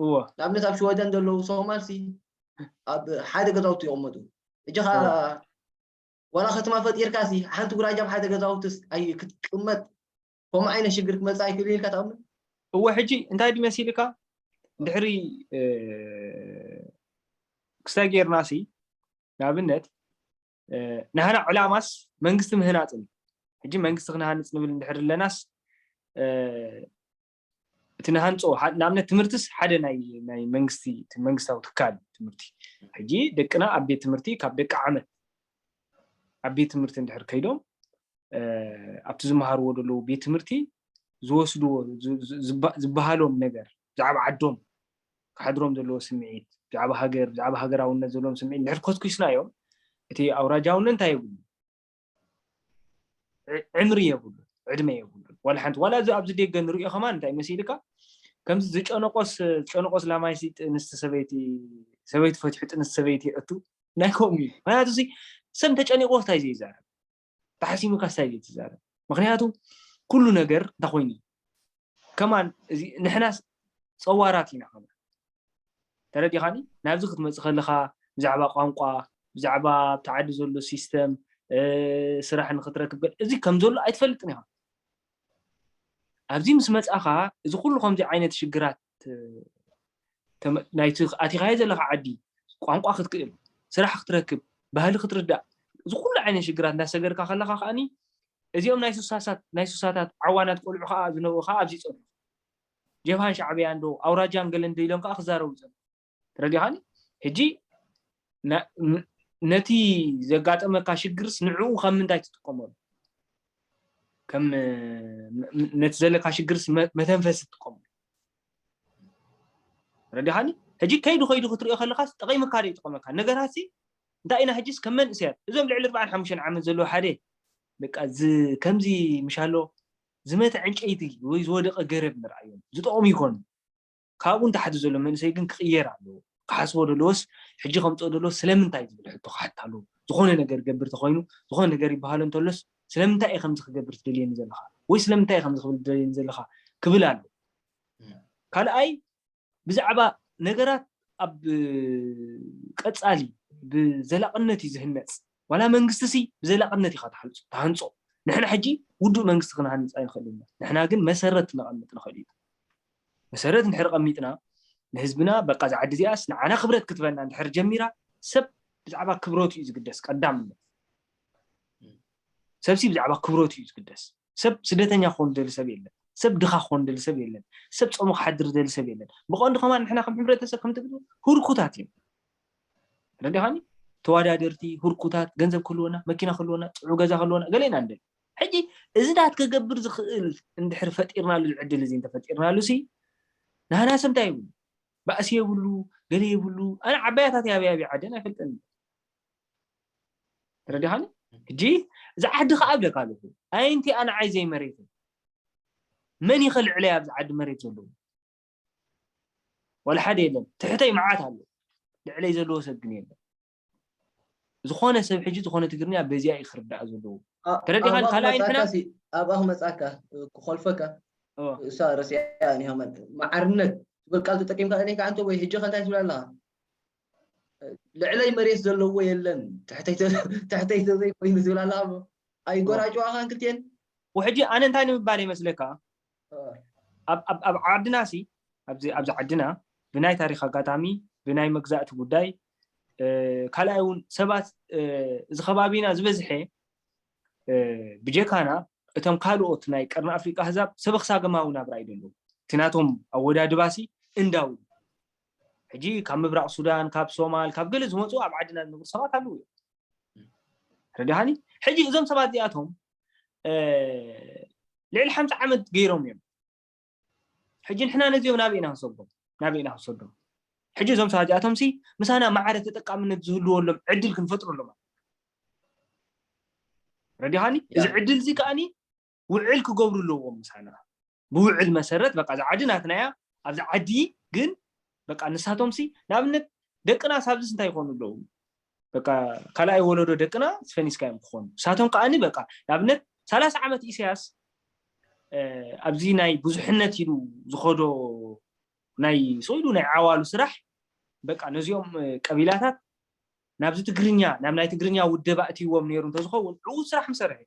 እወ ንኣብነት ኣብ ሽወደን ዘለዉ ሶማል ሲ ኣብ ሓደ ገዛውቲ ይቕመጡ። እጂ ኸዓ ዋላ ከተማ ፈጢርካ ሲ ሓንቲ ጉራጃ ኣብ ሓደ ገዛውቲ ክትቅመጥ ከምኡ ዓይነት ሽግር ክመፅእ ኣይክእልን ኢልካ ትኣምን? እወ ሕጂ እንታይ ድዩ መሲልካ ድሕሪ ክስታይ ጌርና ሲ ንኣብነት ናህና ዕላማስ መንግስቲ ምህናፅን ሕጂ መንግስቲ ክንሃንፅ ንብል እንድሕር ኣለናስ እቲ ንሃንፆ ንኣብነት ትምህርትስ ሓደ ናይ መንግስቲ መንግስታዊ ትካል ትምህርቲ ሕጂ ደቅና ኣብ ቤት ትምህርቲ ካብ ደቂ ዓመት ኣብ ቤት ትምህርቲ እንድሕር ከይዶም ኣብቲ ዝመሃርዎ ዘለዉ ቤት ትምህርቲ ዝወስድዎ ዝበሃሎም ነገር ብዛዕባ ዓዶም ክሓድሮም ዘለዎ ስምዒት ብዛዕባ ሃገር ብዛዕባ ሃገራውነት ዘለዎም ስምዒት እንድሕር ኮትኩስናዮም እቲ ኣውራጃውነት እንታይ የብሉ ዕምሪ የብሉ ዕድመ የብሉ ዋላ ሓንቲ ዋላ ኣብዚ ደገ ንሪኦ ከማን እንታይ መሲልካ ከምዚ ዝጨነቆስ ዝጨነቆስ ላማይ ጥንስቲ ሰበይቲ ሰበይቲ ፈትሑ ጥንስቲ ሰበይቲ የእቱ ናይ ከምኡ እዩ ምክንያቱ ሰብ ተጨኒቆ እንታይ ዘይዛረብ ተሓሲሙካ እንታይ ዘይትዛረብ ምክንያቱ ኩሉ ነገር እንታይ ኮይኑ ከማን ንሕናስ ፀዋራት ኢና ከማን ተረዲኻኒ ናብዚ ክትመፅእ ከለካ ብዛዕባ ቋንቋ ብዛዕባ ኣብቲ ዓዲ ዘሎ ሲስተም ስራሕ ንክትረክብ እዚ ከም ዘሎ ኣይትፈልጥን ኢኻ ኣብዚ ምስ መፃኻ እዚ ኩሉ ከምዚ ዓይነት ሽግራት ናይቲ ኣቲኻዮ ዘለካ ዓዲ ቋንቋ ክትክእል ስራሕ ክትረክብ ባህሊ ክትርዳእ እዚ ኩሉ ዓይነት ሽግራት እንዳሰገርካ ከለካ ከዓኒ እዚኦም ናይ ሱሳሳት ናይ ሱሳታት ዓዋናት ቆልዑ ከዓ ዝነበሩ ከዓ ኣብዚ ይፀንሑ ጀብሃን ሻዕብያን ዶ ኣውራጃን ገለን ዶ ኢሎም ከዓ ክዛረቡ ይፀንሑ ተረዲኻኒ ሕጂ ነቲ ዘጋጠመካ ሽግርስ ንዕኡ ከም ምንታይ ትጥቀመሉ ከም ነቲ ዘለካ ሽግርስ መተንፈሲ ትጥቀመሉ ረዲኻኒ ሕጂ ከይዱ ከይዱ ክትሪኦ ከለካ ጠቂምካ ዶ ይጠቀመካ ነገራት እንታይ ኢና ሕጂስ ከም መንእሰያት እዞም ልዕሊ ኣርባዓን ሓሙሽተን ዓመት ዘለዎ ሓደ በቃ ከምዚ ምሻሎ ዝመተ ዕንጨይቲ ወይ ዝወደቀ ገረብ ንርኣዮም ዝጠቅሙ ይኮኑ ካብኡ ንታሕቲ ዘሎ መንእሰይ ግን ክቅየር ኣለዎ ክሓስቦ ደለዎስ ሕጂ ከምፅኦ ደለዎ ስለምንታይ ዝብል ሕቶ ክሓት ኣለዎ ዝኾነ ነገር ገብር ተኮይኑ ዝኾነ ነገር ይበሃሎ እንተሎስ ስለምንታይ እየ ከምዚ ክገብር ትደልየኒ ዘለካ ወይ ስለምንታይ እየ ከምዚ ክብል ትደልየኒ ዘለካ ክብል ኣሎ ካልኣይ ብዛዕባ ነገራት ኣብ ቀፃሊ ብዘላቕነት እዩ ዝህነፅ ዋላ መንግስቲ ሲ ብዘላቕነት ኢኻ ትሃንፆ ንሕና ሕጂ ውዱእ መንግስቲ ክንሃንፅ ኣይንኽእል ኢና ንሕና ግን መሰረት ክነቐምጥ ንኽእል ኢና መሰረት እንድሕር ቀሚጥና ንህዝብና በቃ እዛ ዓዲ እዚኣስ ንዓና ክብረት ክትበና እንድሕር ጀሚራ ሰብ ብዛዕባ ክብረቱ እዩ ዝግደስ ቀዳምነት ሰብሲ ብዛዕባ ክብረቱ እዩ ዝግደስ ሰብ ስደተኛ ክኾን ደሊ ሰብ የለን ሰብ ድኻ ክኾን ደሊ ሰብ የለን ሰብ ፆሙ ክሓድር ደሊ ሰብ የለን ብቐንዱ ከማን ንሕና ከም ሕብረተሰብ ከምቲ ህርኩታት እዮም ረዲኻኒ ተዋዳደርቲ ህርኩታት ገንዘብ ክህልወና መኪና ክህልወና ፅዑ ገዛ ክህልወና ገለ ኢና ንደሊ ሕጂ እዚ ዳት ከገብር ዝኽእል እንድሕር ፈጢርናሉ ዕድል እዚ እንተፈጢርናሉ ሲ ናህና ሰብ እንታይ ይብሉ ባእሲ የብሉ ገለ የብሉ ኣነ ዓባያታት ያበ ያበ ዓደን ኣይፈልጠን ተረዲኻኒ ሕጂ እዚ ዓዲ ከዓ ኣብለካ ኣለኩ ኣይ እንቲኣ ንዓይ ዘይመሬት መን ይኸ ልዕለይ ኣብዚ ዓዲ መሬት ዘለዎ ዋላ ሓደ የለን ትሕተይ መዓት ኣሎ ልዕለይ ዘለዎ ሰብ ግን የለን ዝኾነ ሰብ ሕጂ ዝኾነ ትግርኛ በዚኣ እዩ ክርዳእ ዘለዎ ተረዲኻን ካልኣይ ንሕና ኣብኣ ክመፅኣካ ክኾልፈካ እሳ ረሲያ ኒሃመት መዓርነት ትብል ቃል ተጠቂምካ እኔ ከዓ እንተ ወይ ሕጂ ከንታይ ትብል ኣለካ ልዕለይ መሬት ዘለዎ የለን ትሕተይ ተዘይ ኮይኑ ዝብል ኣላ ኣይጎራጭዋኻን ክልቴን ውሕጂ ኣነ እንታይ ንምባል ይመስለካ ኣብ ዓድና ሲ ኣብዚ ዓድና ብናይ ታሪክ ኣጋጣሚ ብናይ መግዛእቲ ጉዳይ ካልኣይ እውን ሰባት እዚ ከባቢና ዝበዝሐ ብጀካና እቶም ካልኦት ናይ ቀርኒ ኣፍሪቃ ህዛብ ሰበክሳገማዊ ናብራ እዩ ዘለዉ እቲ ናቶም ኣወዳድባሲ እንዳው ሕጂ ካብ ምብራቅ ሱዳን ካብ ሶማል ካብ ገለ ዝመፁ ኣብ ዓድና ዝነብሩ ሰባት ኣለዉ እዮም ረዲኻኒ ሕጂ እዞም ሰባት እዚኣቶም ልዕሊ ሓምሳ ዓመት ገይሮም እዮም ሕጂ ንሕና ነዚኦም ናበይ ኢና ክንሰዶም ናበይ ኢና ክንሰዶም ሕጂ እዞም ሰባት እዚኣቶም ሲ ምሳና ማዕረ ተጠቃምነት ዝህልወሎም ዕድል ክንፈጥረሎም ረዲኻኒ እዚ ዕድል እዚ ከዓኒ ውዕል ክገብሩ ኣለዎም ምሳና። ብውዕል መሰረት በቃ እዛ ዓዲ ናትና እያ። ኣብዛ ዓዲ ግን በቃ ንሳቶም ሲ ንኣብነት ደቅና ሳብዚስ እንታይ ይኾኑ ኣለዉ? በቃ ካልኣይ ወለዶ ደቅና ፈኒስካ እዮም ክኾኑ። ንሳቶም ከዓኒ በቃ ንኣብነት ሰላሳ ዓመት ኢሳያስ ኣብዚ ናይ ብዙሕነት ኢሉ ዝኸዶ ናይ ስኢሉ ናይ ዓዋሉ ስራሕ በቃ ነዚኦም ቀቢላታት ናብዚ ትግርኛ ናብ ናይ ትግርኛ ውደባ እትይዎም ነይሩ እንተዝኸውን ዕዉት ስራሕ ምሰርሐ።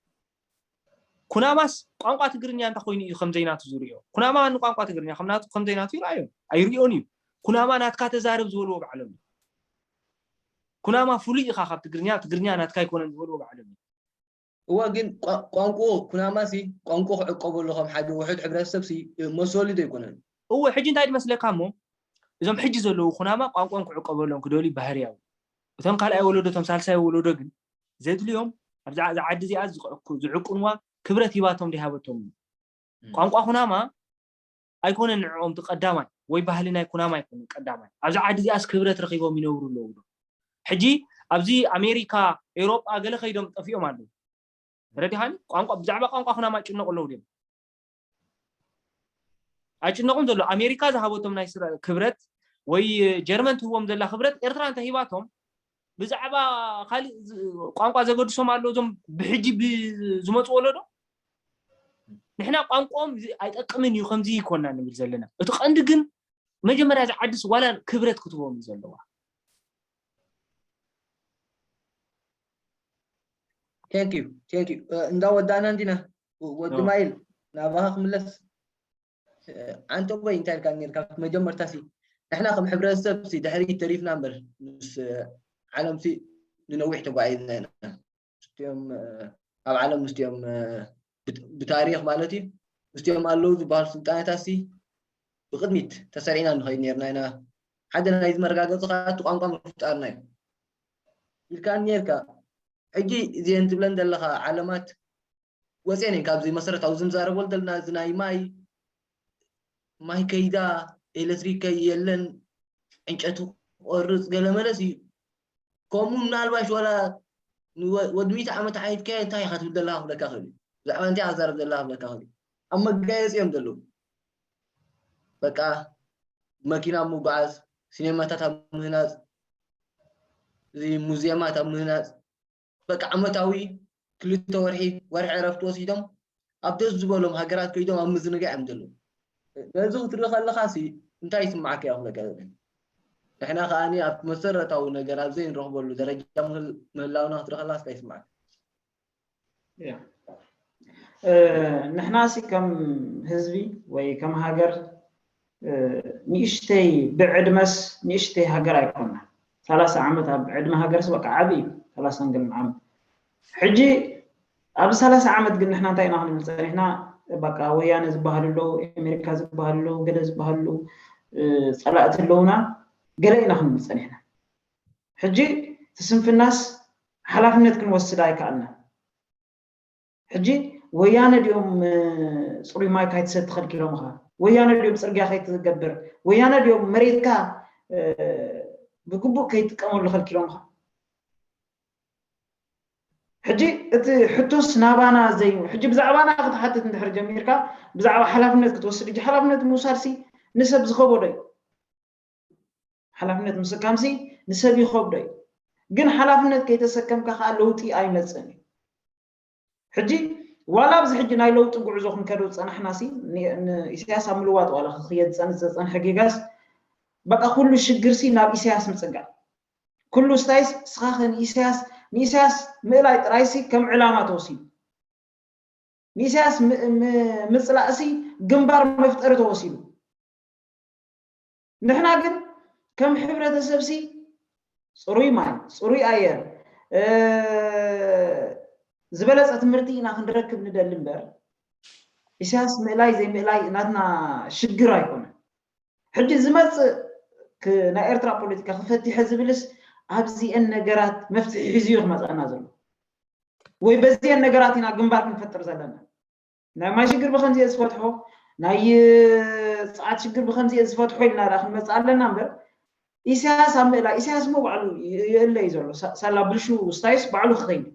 ኩናማስ ቋንቋ ትግርኛ እንታይ ኮይኑ እዩ ከምዘይናቱ ዝሪኦ? ኩናማ ንቋንቋ ትግርኛ ከምናቱ ከምዘይናቱ ይርኣዮ ኣይሪኦን እዩ። ኩናማ ናትካ ተዛረብ ዝበልዎ ባዕሎም እዩ። ኩናማ ፍሉይ ኢኻ ካብ ትግርኛ፣ ትግርኛ ናትካ ኣይኮነን ዝበልዎ ባዕሎም እዩ። እወ ግን ቋንቋ ኩናማ ሲ ቋንቋ ክዕቀበሉ ከም ሓደ ውሑድ ሕብረተሰብ ሲ መሰሉ ዶ ኣይኮነን? እወ ሕጂ እንታይ ድመስለካ እሞ እዞም ሕጂ ዘለዉ ኩናማ ቋንቋም ክዕቀበሎም ክደልዩ ባህርያዊ። እቶም ካልኣይ ወለዶ እቶም ሳልሳይ ወለዶ ግን ዘድልዮም ኣብዛ ዓዲ እዚኣ ዝዕቅንዋ ክብረት ሂባቶም ዲሃበቶም። ቋንቋ ኩናማ ኣይኮነን ንዕኦም እቲ ቀዳማይ ወይ ባህሊ ናይ ኩናማ ኣይኮነን ቀዳማይ። ኣብዚ ዓዲ እዚኣስ ክብረት ረኺቦም ይነብሩ ኣለዉ ዶ? ሕጂ ኣብዚ ኣሜሪካ፣ ኤውሮጳ ገለ ከይዶም ጠፊኦም ኣለዉ። ተረዲኻኒ? ቋንቋ ብዛዕባ ቋንቋ ኩናማ ይጭነቑ ኣለዉ ድዮም? ኣይጭነቑን ዘሎ ኣሜሪካ ዝሃበቶም ናይ ስራ ክብረት ወይ ጀርመን ትህቦም ዘላ ክብረት ኤርትራ እንተሂባቶም ብዛዕባ ካሊእ ቋንቋ ዘገድሶም ኣሎ እዞም ብሕጂ ዝመፁ ወለዶ ንሕና ቋንቋኦም ኣይጠቅምን እዩ ከምዚ ይኮና ንብል ዘለና እቲ ቀንዲ ግን መጀመርያ እዚ ዓድስ ዋላ ክብረት ክትቦም እዩ ዘለዋ thank you thank you እንዳወዳእና እንዲና ወዲ ማይል ናባኻ ክምለስ ዓንተቦይ እንታይ ኢልካ ኔርካ መጀመርታ ሲ ንሕና ከም ሕብረተሰብ ሲ ድሕሪ ተሪፍና እምበር ምስ ዓለም ሲ ንነዊሕ ተጓዒዝና ኢና ምስቲኦም ኣብ ዓለም ምስቲኦም ብታሪክ ማለት እዩ ምስቲኦም ኣለዉ ዝበሃሉ ስልጣነታት ሲ ብቅድሚት ተሰሪዕና ንኸይድ ኔርና ኢና ሓደ ናይ ዝመረጋገፂ ከዓ እቲ ቋንቋ ምፍጣርና እዩ ኢልካ ኔርካ ሕጂ እዚአን ትብለን ዘለካ ዓለማት ወፅአን እየን ካብዚ መሰረታዊ ዝንዛረበሉ ዘለና እዚ ናይ ማይ ማይ ከይዳ ኤሌክትሪክ ከይ የለን ዕንጨቱ ክቆርፅ ገለመለስ እዩ ከምኡ ምናልባሽ ዋላ ወዲ ሚእቲ ዓመት ዓይትከ እንታይ ኢካ ትብል ዘለካ ክብለካ ክእል እዩ ብዛዕባ እንታይ ኣዛረብ ዘለካ ክብለካ ክእል እዩ ኣብ መጋየፂ እዮም ዘለዉ በቃ መኪና ምጓዓዝ ሲኔማታት ኣብ ምህናፅ እዚ ሙዚየማት ኣብ ምህናፅ በቃ ዓመታዊ ክልተ ወርሒ ወርሒ ዕረፍቲ ወሲዶም ኣብ ደስ ዝበሎም ሃገራት ከይዶም ኣብ ምዝንጋዕ እዮም ዘለዉ ነዚ ክትርኢ ከለካ ሲ እንታይ ይስማዓካ እዩ ክብለካ ዝብል ንሕና ከዓ ኣብ መሰረታዊ ነገር ኣብ ዘይንረክበሉ ደረጃ ምህላውና ክትርኢ ከለካ እንታይ ይስማዓካ ንሕና ሲ ከም ህዝቢ ወይ ከም ሃገር ንእሽተይ ብዕድመስ ንእሽተይ ሃገር ኣይኮና ሰላሳ ዓመት ኣብ ዕድመ ሃገርስ በቃ ዓብዪ እዩ ሰላሳን ገለን ዓመት ሕጂ ኣብዚ ሰላሳ ዓመት ግን ንሕና እንታይ ኢና ክንብል ፀኒሕና በቃ ወያነ ዝበሃሉ ኣለዉ ኣሜሪካ ዝበሃሉ ኣለዉ ገለ ዝበሃሉ ፀላእቲ ኣለዉና ገለ ኢና ክንብል ፀኒሕና ሕጂ ትስንፍናስ ሓላፍነት ክንወስድ ኣይከኣልና ሕጂ ወያነ ድኦም ፅሩይ ማይ ካይትሰቲ ከልኪሎምኻ ወያነ ድኦም ፅርግያ ከይትገብር ወያነ ድኦም መሬትካ ብግቡእ ከይጥቀመሉ ከልኪሎምኻ ሕጂ እቲ ሕቶስ ናባና ዘይ ሕጂ ብዛዕባና ክትሓትት እንድሕር ጀሚርካ ብዛዕባ ሓላፍነት ክትወስድ እጂ ሓላፍነት ምውሳድ ሲ ንሰብ ዝኸበዶ እዩ ሓላፍነት ምስካምሲ ንሰብ ይኸብዶ እዩ ግን ሓላፍነት ከይተሰከምካ ከዓ ለውጢ ኣይመፅን እዩ ሕጂ ዋላ ኣብዚ ሕጂ ናይ ለውጢ ጉዕዞ ክንከዶ ዝፀናሕና ሲ ንኢሳያስ ኣብ ምልዋጥ ዋላ ክክየድ ዝፀንሕ ጌጋስ በቃ ኩሉ ሽግር ሲ ናብ ኢሳያስ ምፅጋዕ ኩሉ ስታይስ ስኻ ንኢሳያስ ንኢሳያስ ምእላይ ጥራይሲ ከም ዕላማ ተወሲዱ ንኢሳያስ ምፅላእሲ ግንባር መፍጠሪ ተወሲዱ ንሕና ግን ከም ሕብረተሰብሲ ፅሩይ ማይ ፅሩይ ኣየር ዝበለፀ ትምህርቲ ኢና ክንረክብ ንደሊ እምበር ኢሳያስ ምእላይ ዘይምእላይ ናትና ሽግር ኣይኮነ ሕጂ ዝመፅእ ናይ ኤርትራ ፖለቲካ ክፈቲሐ ዝብልስ ኣብዚአን ነገራት መፍትሒ ሒዙ እዩ ክመፀና ዘሎ ወይ በዚአን ነገራት ኢና ግንባር ክንፈጥር ዘለና ናይ ማይ ሽግር ብከምዚ እየ ዝፈትሖ ናይ ፀዓት ሽግር ብከምዚ እየ ዝፈትሖ ኢልና ዳ ክንመፅእ ኣለና እምበር ኢሳያስ ኣብ ምእላ ኢሳያስ ሞ ባዕሉ ይእለ እዩ ዘሎ ሳላ ብልሹ ስታይስ ባዕሉ ክኸይድ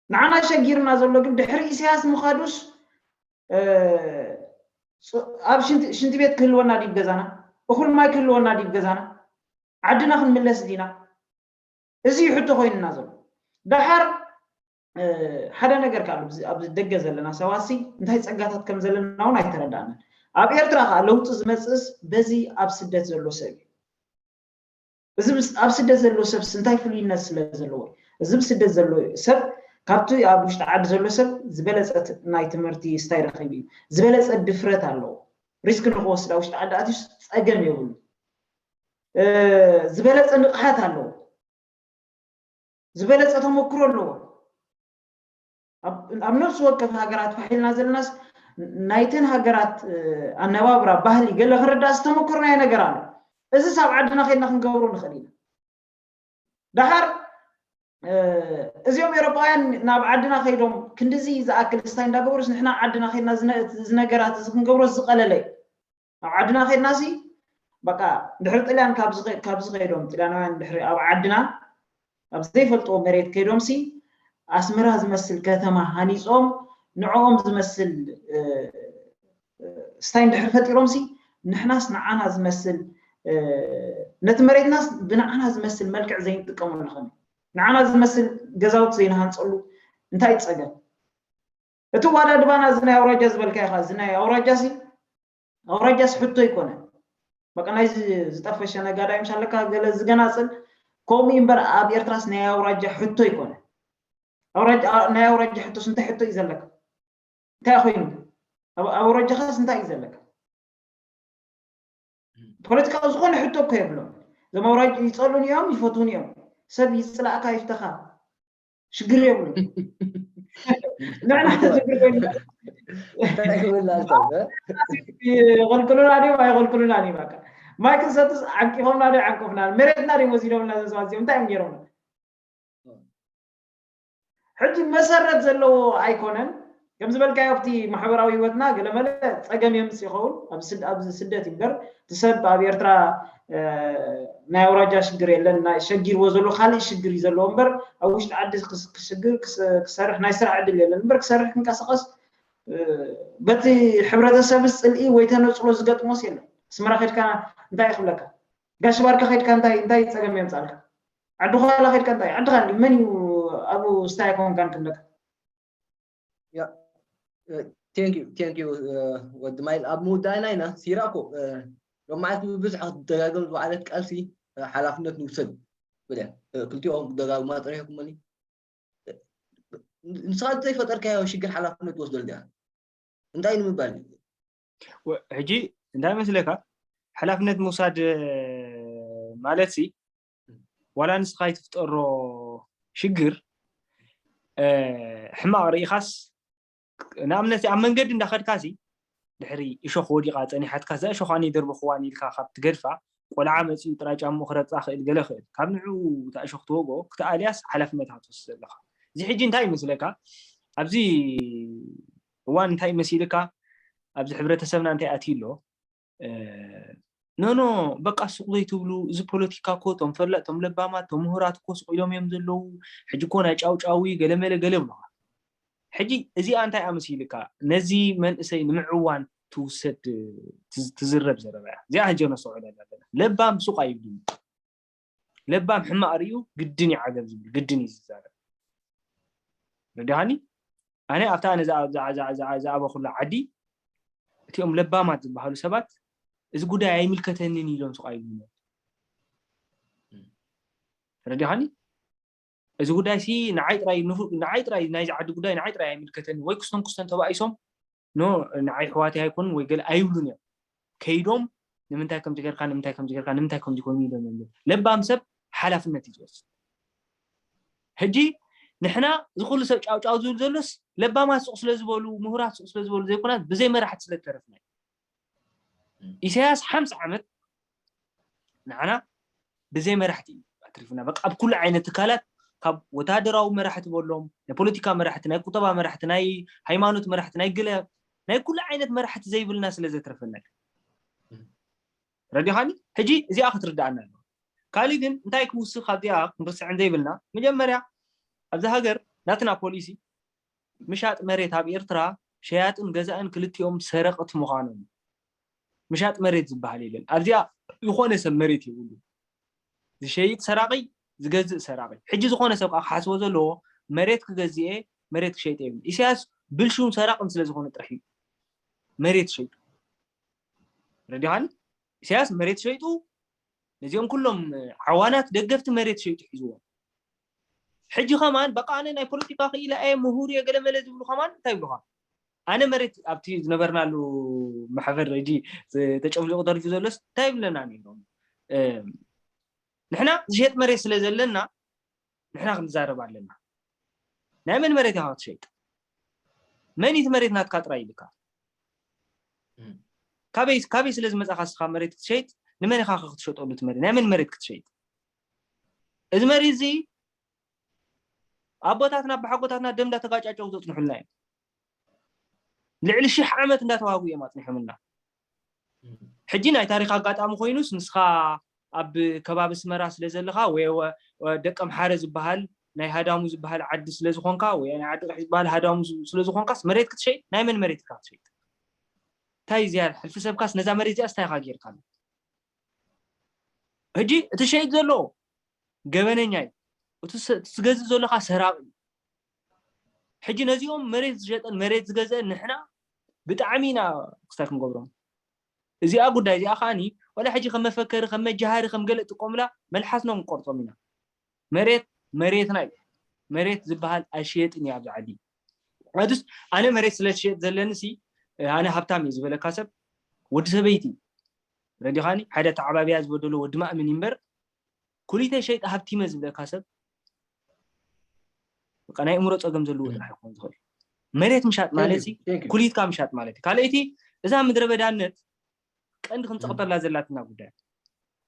ንዓና ሸጊርና ዘሎ ግን ድሕሪ ኢሳያስ ምኻዱስ ኣብ ሽንቲ ቤት ክህልወና ዲብ ገዛና፣ እኹል ማይ ክህልወና ዲብ ገዛና፣ ዓድና ክንምለስ ዲና? እዚ እዩ ሕቶ ኮይንና ዘሎ። ደሓር ሓደ ነገር ከ ኣብዚ ደገ ዘለና ሰባሲ እንታይ ጸጋታት ከም ዘለና እውን ኣይተረዳእናን። ኣብ ኤርትራ ከኣ ለውጢ ዝመጽእስ በዚ ኣብ ስደት ዘሎ ሰብ እዩ። እዚ ኣብ ስደት ዘሎ ሰብስ እንታይ ፍሉይነት ስለ ዘለዎ? እዚ ብስደት ዘሎ ሰብ ካብቲ ኣብ ውሽጢ ዓዲ ዘሎ ሰብ ዝበለጸ ናይ ትምህርቲ ስታይ ረኺቡ እዩ። ዝበለጸ ድፍረት ኣለዎ። ሪስክ ንክወስድ ኣብ ውሽጢ ዓዲ ኣትዩስ ጸገም የብሉ። ዝበለጸ ንቕሓት ኣለዎ። ዝበለጸ ተመክሮ ኣለዎ። ኣብ ነፍሲ ወከፍ ሃገራት ፋሒልና ዘለናስ ናይተን ሃገራት ኣነባብራ፣ ባህሊ ገለ ክንርዳእ ዝተመክርናዮ ነገር ኣሎ። እዚስ ኣብ ዓድና ከይድና ክንገብሮ ንኽእል ኢና። ደሓር እዚኦም ኤሮጳውያን ናብ ዓድና ከይዶም ክንድዚ ዝኣክል ስታይ እንዳገበሩስ ንሕና ዓድና ከይድና ዝነገራት እዚ ክንገብሮ ዝቐለለ እዩ። ኣብ ዓድና ከይድናሲ በቃ ድሕሪ ጥልያን ካብዚ ከይዶም ጥልያናውያን ድሕሪ ኣብ ዓድና ኣብ ዘይፈልጥዎ መሬት ከይዶምሲ ኣስመራ ዝመስል ከተማ ሃኒፆም ንዕኦም ዝመስል ስታይ እንድሕር ፈጢሮምሲ ንሕናስ ንዓና ዝመስል ነቲ መሬትናስ ብንዓና ዝመስል መልክዕ ዘይንጥቀመሉ ከመይ ንዓና ዝመስል ገዛውቲ ዘይንሃንፀሉ እንታይ ፀገም እቲ ዋዳ ድባና እዚ ናይ ኣውራጃ ዝበልካ ኢኻ እዚ ናይ ኣውራጃሲ ኣውራጃስ ሕቶ ኣይኮነ በቃ ናይ ዝጠፈሸ ነጋዳይ ምሽ ኣለካ ገለ ዝገናፅል ከምኡ እምበር ኣብ ኤርትራስ ናይ ኣውራጃ ሕቶ ኣይኮነ ናይ ኣውራጃ ሕቶስ እንታይ ሕቶ እዩ ዘለካ እንታይ ኮይኑ ኣብ ኣውራጃኻስ እንታይ እዩ ዘለካ ፖለቲካ ዝኾነ ሕቶ እኮ የብሎም እዞም ኣውራጅ ይፀሉን እዮም ይፈትውን እዮም ሰብ ይፅላእካ ይፍተኻ ሽግር የብሉ ንሕና ሽግር ኮይኑ ይቐልቅሉና ድዮም ኣይቐልቅሉና ድዮም በቃ ማይ ክንሰትስ ዓንቂፎምና ዶ ዓንቆፍና መሬትና ድዮም ወሲዶምና ዘሰባት እዚኦም እንታይ እዮም ገይሮምና ሕጂ መሰረት ዘለዎ ኣይኮነን ከም ዝበልካዮ ኣብቲ ማሕበራዊ ህይወትና ገለመለ ፀገም የምፅ ይኸውን ኣብዚ ስደት እምበር እቲ ሰብ ኣብ ኤርትራ ናይ ኣውራጃ ሽግር የለን ሸጊርዎ ዘሎ ካልእ ሽግር እዩ ዘለዎ እምበር ኣብ ውሽጢ ዓዲ ክሽግር ክሰርሕ ናይ ስራሕ ዕድል የለን እምበር ክሰርሕ ክንቀሳቀስ በቲ ሕብረተሰብስ ፅልኢ ወይ ተነፅሎ ዝገጥሞስ የለን ኣስመራ ከድካ እንታይ ይክብለካ ጋሽ ባርካ ከድካ እንታይ ፀገም የምፃልካ ዓዲ ኳላ ከድካ እንታይ ዓድካ መን እዩ ኣብኡ ስታይ ኮንካን ክብለካ thank you thank you ወዲ ማይል ኣብ ምውዳእና ኢና ሲራኮ ሎማዓት ብብዝሒ ክትደጋገም ዝበዓለት ቃልሲ ሓላፍነት ንውሰድ ብለ ክልቲኦም ክደጋግማ ጥሪሕኩመኒ ንስኻ ዘይፈጠርካዮ ሽግር ሓላፍነት ትወስደሉ ዲኻ እንታይ ንምባል እዩ ሕጂ እንታይ መስለካ ሓላፍነት ምውሳድ ማለት ሲ ዋላ ንስኻ ይትፍጠሮ ሽግር ሕማቕ ርኢኻስ ንኣብነት ኣብ መንገዲ እንዳኸድካ ሲ ድሕሪ እሾኽ ወዲቓ ጸኒሓትካ እዛ እሾኽ ኣነ ይደርበኽዋን ኢልካ ካብ ትገድፋ ቆልዓ መጺኡ ጥራይ ጫምኡ ክረግጻ ክእል ገለ ክእል ካብ ንዕኡ እታ እሾኽ ትወግኦ ክትኣልያስ ሓላፍነትካ ትወስድ ዘለኻ እዚ ሕጂ እንታይ ይመስለካ ኣብዚ እዋን እንታይ መሲልካ ኣብዚ ሕብረተሰብና እንታይ ኣትዩ ኣሎ ኖኖ በቃ ሱቕ ዘይትብሉ እዚ ፖለቲካ እኮ ቶም ፈላጥ ቶም ለባማት ቶም ምሁራት እኮ ሱቕ ኢሎም እዮም ዘለዉ ሕጂ እኮ ናይ ጫውጫዊ ገለመለ ገለ ይብሉኻ ሕጂ እዚኣ እንታይ ኣመሲልካ ነዚ መንእሰይ ንምዕዋን ትውሰድ ትዝረብ ዘረባ እያ እዚኣ ሕጂ ነስተውዕለላ ኣለና ለባም ሱቕ ኣይብልን ለባም ሕማቕ ርእዩ ግድን እዩ ዓገብ ዝብል ግድን እዩ ዝዛረብ ረዲኻኒ ኣነ ኣብታ ኣነ ዝኣበኹላ ዓዲ እቲኦም ለባማት ዝበሃሉ ሰባት እዚ ጉዳይ ኣይምልከተንን ኢሎም ስቕ ኣይብሉን እዮም ረዲኻኒ እዚ ጉዳይ ሲ ንዓይ ጥራይ ንዓይ ጥራይ ናይዚ ዓዲ ጉዳይ ንዓይ ጥራይ ኣይምልከተኒ ወይ ክስቶም ክስቶም ተባኢሶም ኖ ንዓይ ሕዋተይ ኣይኮኑን ወይ ገለ ኣይብሉን እዮም ከይዶም ንምንታይ ከምዚ ጌርካ ንምንታይ ከምዚ ጌርካ ንምንታይ ከምዚ ኮይኑ ኢሎም እዮም ለባም ሰብ ሓላፍነት እዩ ዝወስድ ሕጂ ንሕና እዚ ኩሉ ሰብ ጫውጫው ዝብል ዘሎስ ለባማት ሱቕ ስለ ዝበሉ ምሁራት ሱቕ ስለ ዝበሉ ዘይኮናት ብዘይ መራሕቲ ስለ ተረፍና ኢሳያስ ሓምሳ ዓመት ንዓና ብዘይ መራሕቲ እዩ ኣትሪፍና በቃ ኣብ ኩሉ ዓይነት ትካላት ካብ ወታደራዊ መራሕቲ በሎም ናይ ፖለቲካ መራሕቲ ናይ ቁጠባ መራሕቲ ናይ ሃይማኖት መራሕቲ ናይ ግለ ናይ ኩሉ ዓይነት መራሕቲ ዘይብልና ስለ ዘትረፈና ረዲኻኒ ሕጂ እዚኣ ክትርዳኣና ኣለዋ ካሊእ ግን እንታይ ክውስኽ ካብዚኣ ክንርስዕን ዘይብልና መጀመርያ ኣብዚ ሃገር ናትና ፖሊሲ ምሻጥ መሬት ኣብ ኤርትራ ሸያጥን ገዛእን ክልቲኦም ሰረቕቲ ምዃኖም። ምሻጥ መሬት ዝበሃል የለን ኣብዚኣ። ዝኾነ ሰብ መሬት የብሉ። ዝሸይጥ ሰራቒ፣ ዝገዝእ ሰራቒ። ሕጂ ዝኾነ ሰብ ከዓ ክሓስቦ ዘለዎ መሬት ክገዝእ እየ፣ መሬት ክሸይጥ እየ ይብል። ኢሳያስ ብልሹን ሰራቕን ስለ ዝኾነ ጥራሕ እዩ መሬት ሸይጡ። ረዲኻኒ? ኢሳያስ መሬት ሸይጡ፣ ነዚኦም ኩሎም ዓዋናት ደገፍቲ መሬት ሸይጡ ሒዝዎም። ሕጂ ከማን በቃ ኣነ ናይ ፖለቲካ ክኢላ እየ፣ ምሁር እየ፣ ገለመለ ዝብሉ ከማን እንታይ ይብሉኻ? ኣነ መሬት ኣብቲ ዝነበርናሉ ማሕበር ሕጂ ተጨፍሊቑ ተሪፉ ዘሎስ እንታይ ይብለና ነይሮም? ንሕና ዝሸጥ መሬት ስለ ዘለና ንሕና ክንዛረብ ኣለና። ናይ መን መሬት ኢኻ ክትሸይጥ? መን እቲ መሬት ናትካ ጥራይ ኢልካ? ካበይ ካበይ ስለ ዝመጻኻ እስኻ መሬት ክትሸይጥ? ንመን ኢኻ ክትሸጠሉ እቲ መሬት? ናይ መን መሬት ክትሸይጥ? እዚ መሬት እዚ ኣቦታትና ኣቦሓጎታትና ደም እንዳተጋጫጨው ዘጽንሑልና እዮም። ልዕሊ ሽሕ ዓመት እንዳተዋጉ እዮም ኣጽኒሖምና። ሕጂ ናይ ታሪኽ ኣጋጣሚ ኮይኑስ ንስኻ ኣብ ከባቢ ኣስመራ ስለ ዘለኻ ወይ ደቀምሓረ ዝበሃል ናይ ሃዳሙ ዝበሃል ዓዲ ስለ ዝኾንካ ወይ ናይ ዓዲ ቀይሕ ዝበሃል ሃዳሙ ስለ ዝኾንካስ መሬት ክትሸይጥ ናይ መን መሬት ኢኻ ክትሸይጥ? እንታይ ዝያዳ ሕልፊ ሰብካስ ነዛ መሬት እዚኣስ እንታይ ኢኻ ጌርካሉ? ሕጂ እቲ ሸይጥ ዘሎ ገበነኛ እዩ። እቲ ትገዝእ ዘለኻ ሰራቂ እዩ። ሕጂ ነዚኦም መሬት ዝሸጠን መሬት ዝገዘአን ንሕና ብጣዕሚ ኢና ክስታይ ክንገብሮም። እዚኣ ጉዳይ እዚኣ ከዓኒ ዋላ ሕጂ ከም መፈከሪ ከም መጃሃሪ ከም ገለ ጥቀሙላ መልሓስና ክንቆርጾም ኢና። መሬት መሬትና እዩ። መሬት ዝበሃል ኣይሽየጥን እዩ ኣብዚ ዓዲ። ምክንያቱስ ኣነ መሬት ስለ ዝሸጥ ዘለኒ ሲ ኣነ ሃብታም እየ ዝበለካ ሰብ ወዲ ሰበይቲ ረዲኻኒ ሓደ ተዓባብያ ዝበደሎ ወዲ ማእምን እምበር ኩሊተ ሸይጠ ሃብቲመ ዝብለካ ሰብ በቃ ናይ እምሮ ፀገም ዘለዎ ጥራሕ ይኮን ዝኽእል። መሬት ምሻጥ ማለት ኩሊትካ ምሻጥ ማለት እዩ። ካልኣይቲ እዛ ምድረ በዳነት ቀንዲ ክንፀቕጠላ ዘላትና ጉዳይ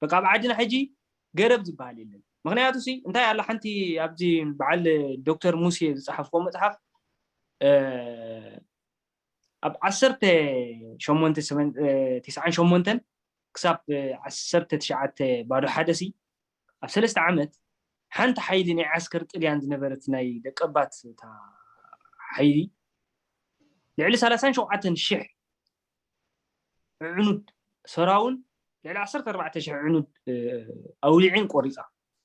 በቃ ኣብ ዓድና ሕጂ ገረብ ዝበሃል የለን። ምክንያቱ ሲ እንታይ ኣላ ሓንቲ ኣብዚ በዓል ዶክተር ሙሴ ዝፀሓፍኮ መፅሓፍ ኣብ ዓሰርተ ሸሞንተ ሰበን- እ፣ ተስዓን ሸሞንተን ክሳብ ዓሰርተ ትሽዓተ ባዶ ሓደ ሲ ኣብ ሰለስተ ዓመት ሓንቲ ሓይሊ ናይ ዓስከር ጥልያን ዝነበረት ናይ ደቀባት እታ ሓይሊ ልዕሊ ሰላሳን ሸውዓተን ሽሕ ዕኑድ ሰራውን ልዕሊ ዓሰርተ ኣርባዕተ ሽሕ ዕኑድ ኣውሊዒን ቆሪፃ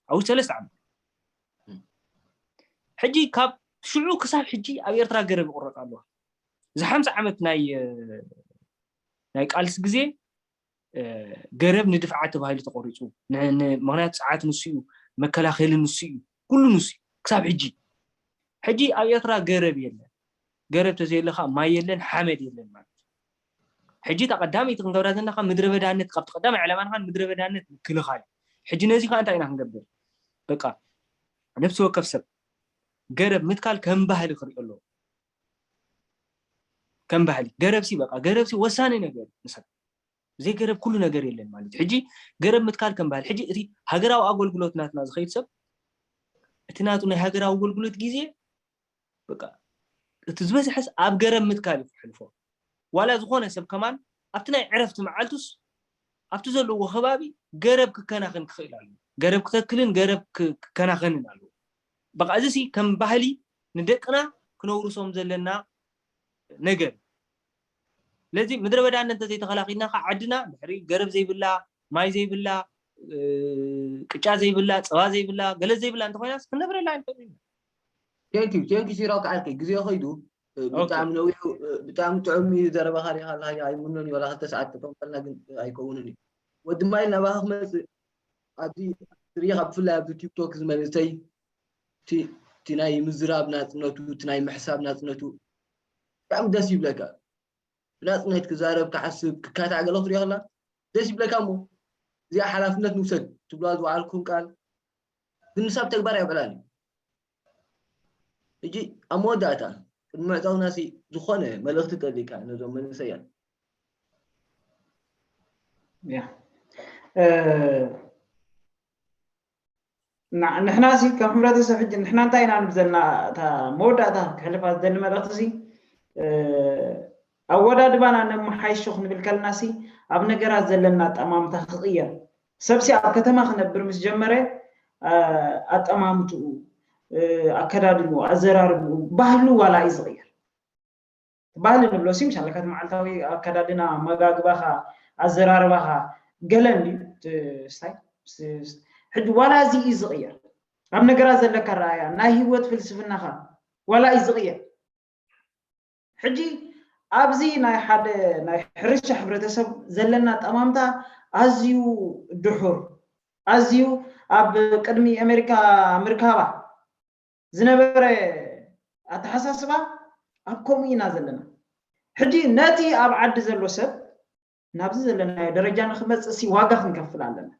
ኣብ ሰለስተ ዓመት። ሕጂ ካብ ሽዑ ክሳብ ሕጂ ኣብ ኤርትራ ገረብ ይቁረፅ ኣለዋ። እዚ ሓምሳ ዓመት ናይ ናይ ቃልሲ ግዜ ገረብ ንድፍዓት ተባሂሉ ተቆሪፁ። ምክንያቱ ፀዓት ንሱ እዩ፣ መከላከሊ ንሱ እዩ፣ ኩሉ ንሱ እዩ። ክሳብ ሕጂ ሕጂ ኣብ ኤርትራ ገረብ የለን። ገረብ ተዘየለካ ማይ የለን፣ ሓመድ የለን ማለት እዩ። ሕጂ እታ ቀዳመይቲ ክንገብራ ዘለና ካብ ምድረ በዳነት ካብቲ ቀዳማይ ዕላማና ምድረ በዳነት ምክልኻል። ሕጂ ነዚ ከዓ እንታይ ኢና ክንገብር? በቃ ነብሲ ወከፍ ሰብ ገረብ ምትካል ከም ባህሊ ክሪኦ ኣለዎ። ከም ባህሊ ገረብሲ በቃ ገረብሲ ወሳኒ ነገር ንሰብ ብዘይ ገረብ ኩሉ ነገር የለን ማለት እዩ። ሕጂ ገረብ ምትካል ከም ባህሊ ሕጂ እቲ ሃገራዊ ኣገልግሎት ናትና ዝኸይድ ሰብ እቲ ናቱ ናይ ሃገራዊ ኣገልግሎት ግዜ በቃ እቲ ዝበዝሐስ ኣብ ገረብ ምትካል እዩ ክሕልፎ። ዋላ ዝኾነ ሰብ ከማን ኣብቲ ናይ ዕረፍቲ መዓልቱስ ኣብቲ ዘለዎ ከባቢ ገረብ ክከናኸን ክኽእል ኣለዎ። ገረብ ክተክልን ገረብ ክከናኸንን ኣለዎ። በቃ እዚ ሲ ከም ባህሊ ንደቅና ክነውርሶም ዘለና ነገር። ስለዚ ምድረ በዳነት እንተዘይተኸላኺልና ከዓ ዓድና ድሕሪ ገረብ ዘይብላ፣ ማይ ዘይብላ፣ ቅጫ ዘይብላ፣ ፀባ ዘይብላ፣ ገለ ዘይብላ እንተኮይናስ ክንነብረላ ኣይንኽእል ኢና። ቴንኪዩ ቴንኪዩ ሲራው ክዓርከይ ግዜ ከይዱ ብጣዕሚ ነዊሑ ብጣዕሚ ጥዑም እዩ ዘረባኻ ሪኻ ኣለካ ኣይምኖን እዩ ዋላ ክልተ ሰዓት ተተንፈልና ግን ኣይከውንን እዩ ወዲ ማይል ናባኻ ክመፅእ ኣብዚ ሪኻ ብፍላይ ኣብዚ ቲክቶክ ዝመንእሰይ እቲ ናይ ምዝራብ ናፅነቱ እቲ ናይ ምሕሳብ ናፅነቱ ብጣዕሚ ደስ ይብለካ ብናፅነት ክዛረብ ክሓስብ ክካታዕ ገለ ክትሪኦ ከላ ደስ ይብለካ እሞ እዚኣ ሓላፍነት ንውሰድ ትብልዋ ዝወዓልኩም ቃል ግን ንሳብ ተግባር ኣየውዕላን እዩ ሕጂ ኣብ መወዳእታ ቅድሚ ምዕፃውና ሲ ዝኾነ መልእኽቲ ተሊካ ነዞም መንእሰያት ንሕና ሲ ከም ሕብረተሰብ ሕጂ ንሕና እንታይ ኢና ንብል ዘለና እታ መወዳእታ ክሕልፋ ዝደሊ መልእኽቲ ሲ ኣወዳድባና ነመሓይሾ ክንብል ከለና ሲ ኣብ ነገራት ዘለና ኣጠማምታ ክቕየር ሰብ ሲ ኣብ ከተማ ክነብር ምስ ጀመረ ኣጠማምትኡ ኣከዳድንኡ፣ ኣዘራርብኡ፣ ባህሉ ዋላ እዩ ዝቕየር። ባህሊ ንብሎ ሲ ምሻለካ እቲ መዓልታዊ ኣከዳድና፣ ኣመጋግባኻ፣ ኣዘራርባኻ ገለ እንድዩ ስታይ። ሕጂ ዋላ እዚ እዩ ዝቕየር። ኣብ ነገራት ዘለካ ረኣያ፣ ናይ ህይወት ፍልስፍናኻ ዋላ እዩ ዝቕየር። ሕጂ ኣብዚ ናይ ሓደ ናይ ሕርሻ ሕብረተሰብ ዘለና ጠማምታ ኣዝዩ ድሑር፣ ኣዝዩ ኣብ ቅድሚ ኣሜሪካ ምርካባ ዝነበረ ኣተሓሳስባ ኣብ ከምኡ ኢና ዘለና። ሕጂ ነቲ ኣብ ዓዲ ዘሎ ሰብ ናብዚ ዘለናዮ ደረጃ ንክመፅእ ሲ ዋጋ ክንከፍል ኣለና።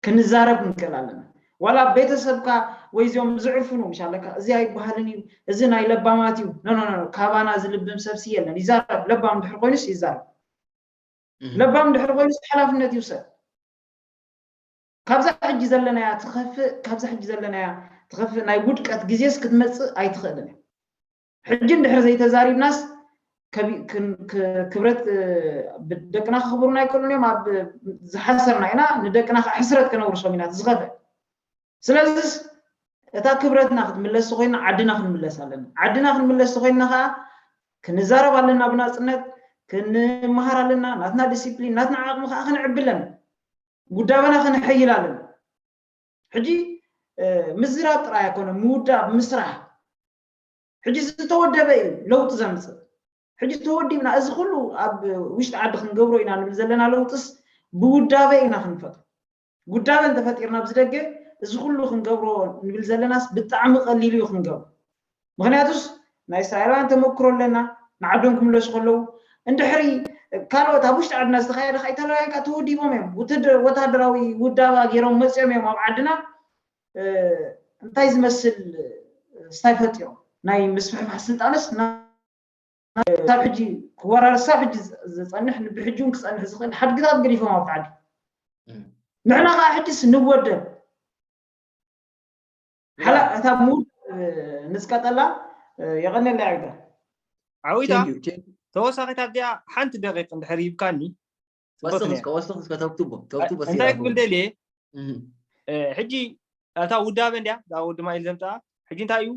ክንዛረብ ክንክእል ኣለና። ዋላ ቤተሰብካ ወይ እዚኦም ዝዕፍኑ ምሻለካ እዚ ኣይበሃልን እዩ፣ እዚ ናይ ለባማት እዩ፣ ኖ ኖ ኖ፣ ካባና ዝልብም ሰብ ሲ የለን። ይዛረብ፣ ለባም ድሕር ኮይኑስ ይዛረብ። ለባም ድሕር ኮይኑስ ሓላፍነት ይውሰድ። ካብዛ ሕጂ ዘለናያ ትኸፍእ፣ ካብዛ ሕጂ ዘለናያ ትኸፍእ ናይ ውድቀት ግዜስ ክትመጽእ ኣይትኽእልን እያ። ሕጂ እንድሕር ዘይተዛሪብናስ ክብረት ደቅና ክኽብሩና ኣይክእሉን እዮም። ኣብ ዝሓሰርና ኢና፣ ንደቅና ከዓ ሕስረት ከነውርሶም ኢና ዝኸፍእ። ስለዚስ እታ ክብረትና ክትምለስ ኮይና ዓድና ክንምለስ ኣለና። ዓድና ክንምለስ ኮይና ከዓ ክንዛረብ ኣለና ብናፅነት፣ ክንመሃር ኣለና። ናትና ዲሲፕሊን ናትና ዓቕሚ ከዓ ክንዕቢ ኣለና። ጉዳበና ከነሐይል ኣለና። ሕጂ ምዝራብ ጥራይ ኣይኮነ፣ ምውዳብ፣ ምስራሕ። ሕጂ ዝተወደበ እዩ ለውጢ ዘምፅእ። ሕጂ ተወዲብና እዚ ኩሉ ኣብ ውሽጢ ዓዲ ክንገብሮ ኢና ንብል ዘለና ለውጥስ ብውዳበ ኢና ክንፈጥሮ። ጉዳበ እንተፈጢርና ኣብዚ ደገ እዚ ኩሉ ክንገብሮ ንብል ዘለናስ ብጣዕሚ ቀሊሉ እዩ ክንገብሮ። ምክንያቱስ ናይ እስራኤላውያን ተመክሮ ኣለና፣ ንዓዶም ክምለሱ ከለዉ እንድሕሪ ካልኦት ኣብ ውሽጢ ዓድና ዝተካየደ ከዓ ኢታልያውያን ከዓ ተወዲቦም እዮም። ወታደራዊ ውዳባ ገይሮም መፅኦም እዮም ኣብ ዓድና። እንታይ ዝመስል ስታይ ፈጢሮም ናይ ምስፍሕፋሕ ስልጣንስ ክሳብ ሕጂ ክወራረስ ክሳብ ሕጂ ዝፀንሕ ብሕጂ እውን ክፀንሕ ዝኽእል ሓድግታት ገዲፎም ኣብቲ ዓዲ። ንሕና ከዓ ሕጂስ ንወደብ ሓላ እታ ምውድ ንፅቀጠላ። የቐነለይ ዓብታ። ዓዊታ ተወሳኺት ኣብዚኣ ሓንቲ ደቂቕ እንድሕር ይብካኒ ወስኽ እስከ ወስኽ እስከ ተብትቦ ተብትቦ እንታይ ክብል ደልየ ሕጂ እታ ውዳበ እንዲያ እዛ ወዲ ማይል ዘምፅኣ ሕጂ እንታይ እዩ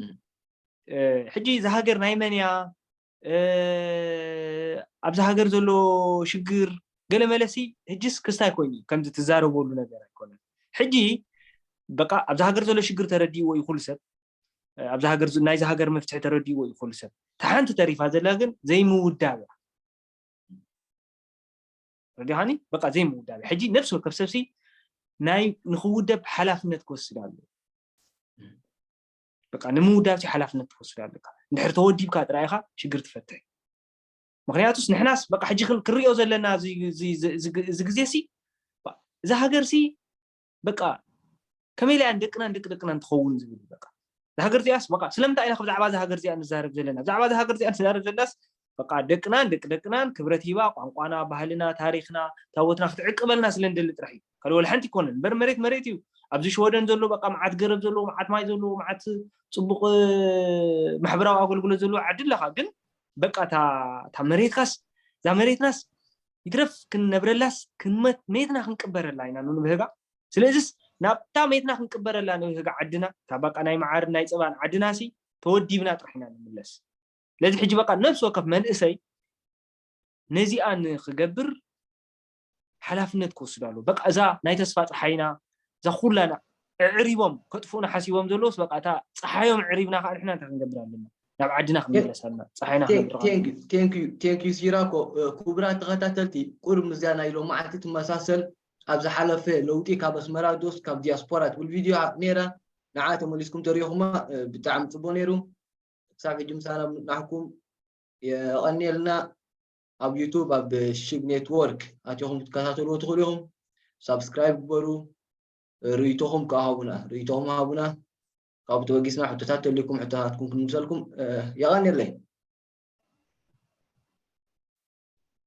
ሕጂ እዛ ሃገር ናይ መን እያ ኣብዛ ሃገር ዘሎ ሽግር ገለ መለሲ ሕጂስ ክስታይ ኮይኑ እዩ ከምዚ ትዛረበሉ ነገር ኣይኮነን ሕጂ በቃ ኣብዛ ሃገር ዘሎ ሽግር ተረዲእዎ እዩ ኩሉ ሰብ ኣብዛ ሃገር ናይዚ ሃገር መፍትሒ ተረዲእዎ እዩ ኩሉ ሰብ እታ ሓንቲ ተሪፋ ዘላ ግን ዘይምውዳብ እያ ረዲኻኒ በቃ ዘይምውዳብ ሕጂ ነፍሲ ወከፍ ሰብሲ ናይ ንክውደብ ሓላፍነት ክወስድ ኣለዎ በቃ ንምውዳብ ሓላፍነት ትወስድ ኣለካ እንድሕር ተወዲብካ ጥራይ ኢኻ ሽግር ትፈትሕ ምክንያቱስ ንሕናስ በቃ ሕጂ ክንሪኦ ዘለና እዚ ግዜ ሲ እዛ ሃገር ሲ በቃ ከመይ ኢላ እያን ደቅናን ደቂ ደቅናን ትኸውን ዝብል በቃ እዛ ሃገር እዚኣስ በቃ ስለምንታይ ኢና ብዛዕባ እዛ ሃገር እዚኣ ንዛረብ ዘለና ብዛዕባ እዛ ሃገር እዚኣ ንዛረብ ዘለናስ በቃ ደቅናን ደቂ ደቅናን ክብረት ሂባ ቋንቋና ባህልና ታሪክና ታቦትና ክትዕቅበልና ስለ ንደሊ ጥራሕ እዩ ካልእ ወላ ሓንቲ ይኮነን እምበር መሬት መሬት እዩ ኣብዚ ሽወደን ዘሎ በቃ መዓት ገረብ ዘለዎ መዓት ማይ ዘለዎ መዓት ፅቡቅ ማሕበራዊ ኣገልግሎት ዘለዎ ዓዲ ኣለካ ግን በቃ እታ መሬትካስ እዛ መሬትናስ ይትረፍ ክንነብረላስ ክንመት መሬትና ክንቅበረላ ኢና ንብህጋ ስለዚስ ናብታ መሬትና ክንቅበረላ ንብህጋ ዓድና እታ በቃ ናይ መዓርን ናይ ፀባን ዓድና ሲ ተወዲብና ጥራሕ ኢና ንምለስ ስለዚ ሕጂ በቃ ነብሲ ወከፍ መንእሰይ ነዚኣ ንክገብር ሓላፍነት ክወስድ ኣለዎ በቃ እዛ ናይ ተስፋ ፀሓይና እዛ ኩላና ኣዕሪቦም ከጥፍኡና ሓሲቦም ዘለውስ በቃ እታ ፀሓዮም ኣዕሪብና ከዓ ንሕና እንታይ ክንገብር ኣለና ናብ ዓድና ክንምለስ ኣለና ፀሓይና ክንብርኻ ቴንክ ዩ ሲራኮ ክቡራት ተኸታተልቲ ቁርብ ምስዚኣ ናይ ሎማዓንቲ ትመሳሰል ኣብ ዝሓለፈ ለውጢ ካብ ኣስመራ ዶስ ካብ ዲያስፖራ ትብል ቪድዮ ነይራ ንዓ ተመሊስኩም ተሪኹማ ብጣዕሚ ፅቡቅ ነይሩ ክሳብ ሕጂ ምሳና ናሕኩም የቐንየልና ኣብ ዩቱብ ኣብ ሽግ ኔትወርክ ኣቲኹም ክትከታተልዎ ትኽእሉ ኢኹም ሳብስክራይብ ግበሩ ርእይቶኹም ከዓ ሃቡና ርእይቶኹም ሃቡና ካብኡ ተበጊስና ሕቶታት ተልኩም ሕቶታትኩም ክንምሰልኩም የቐንየለይ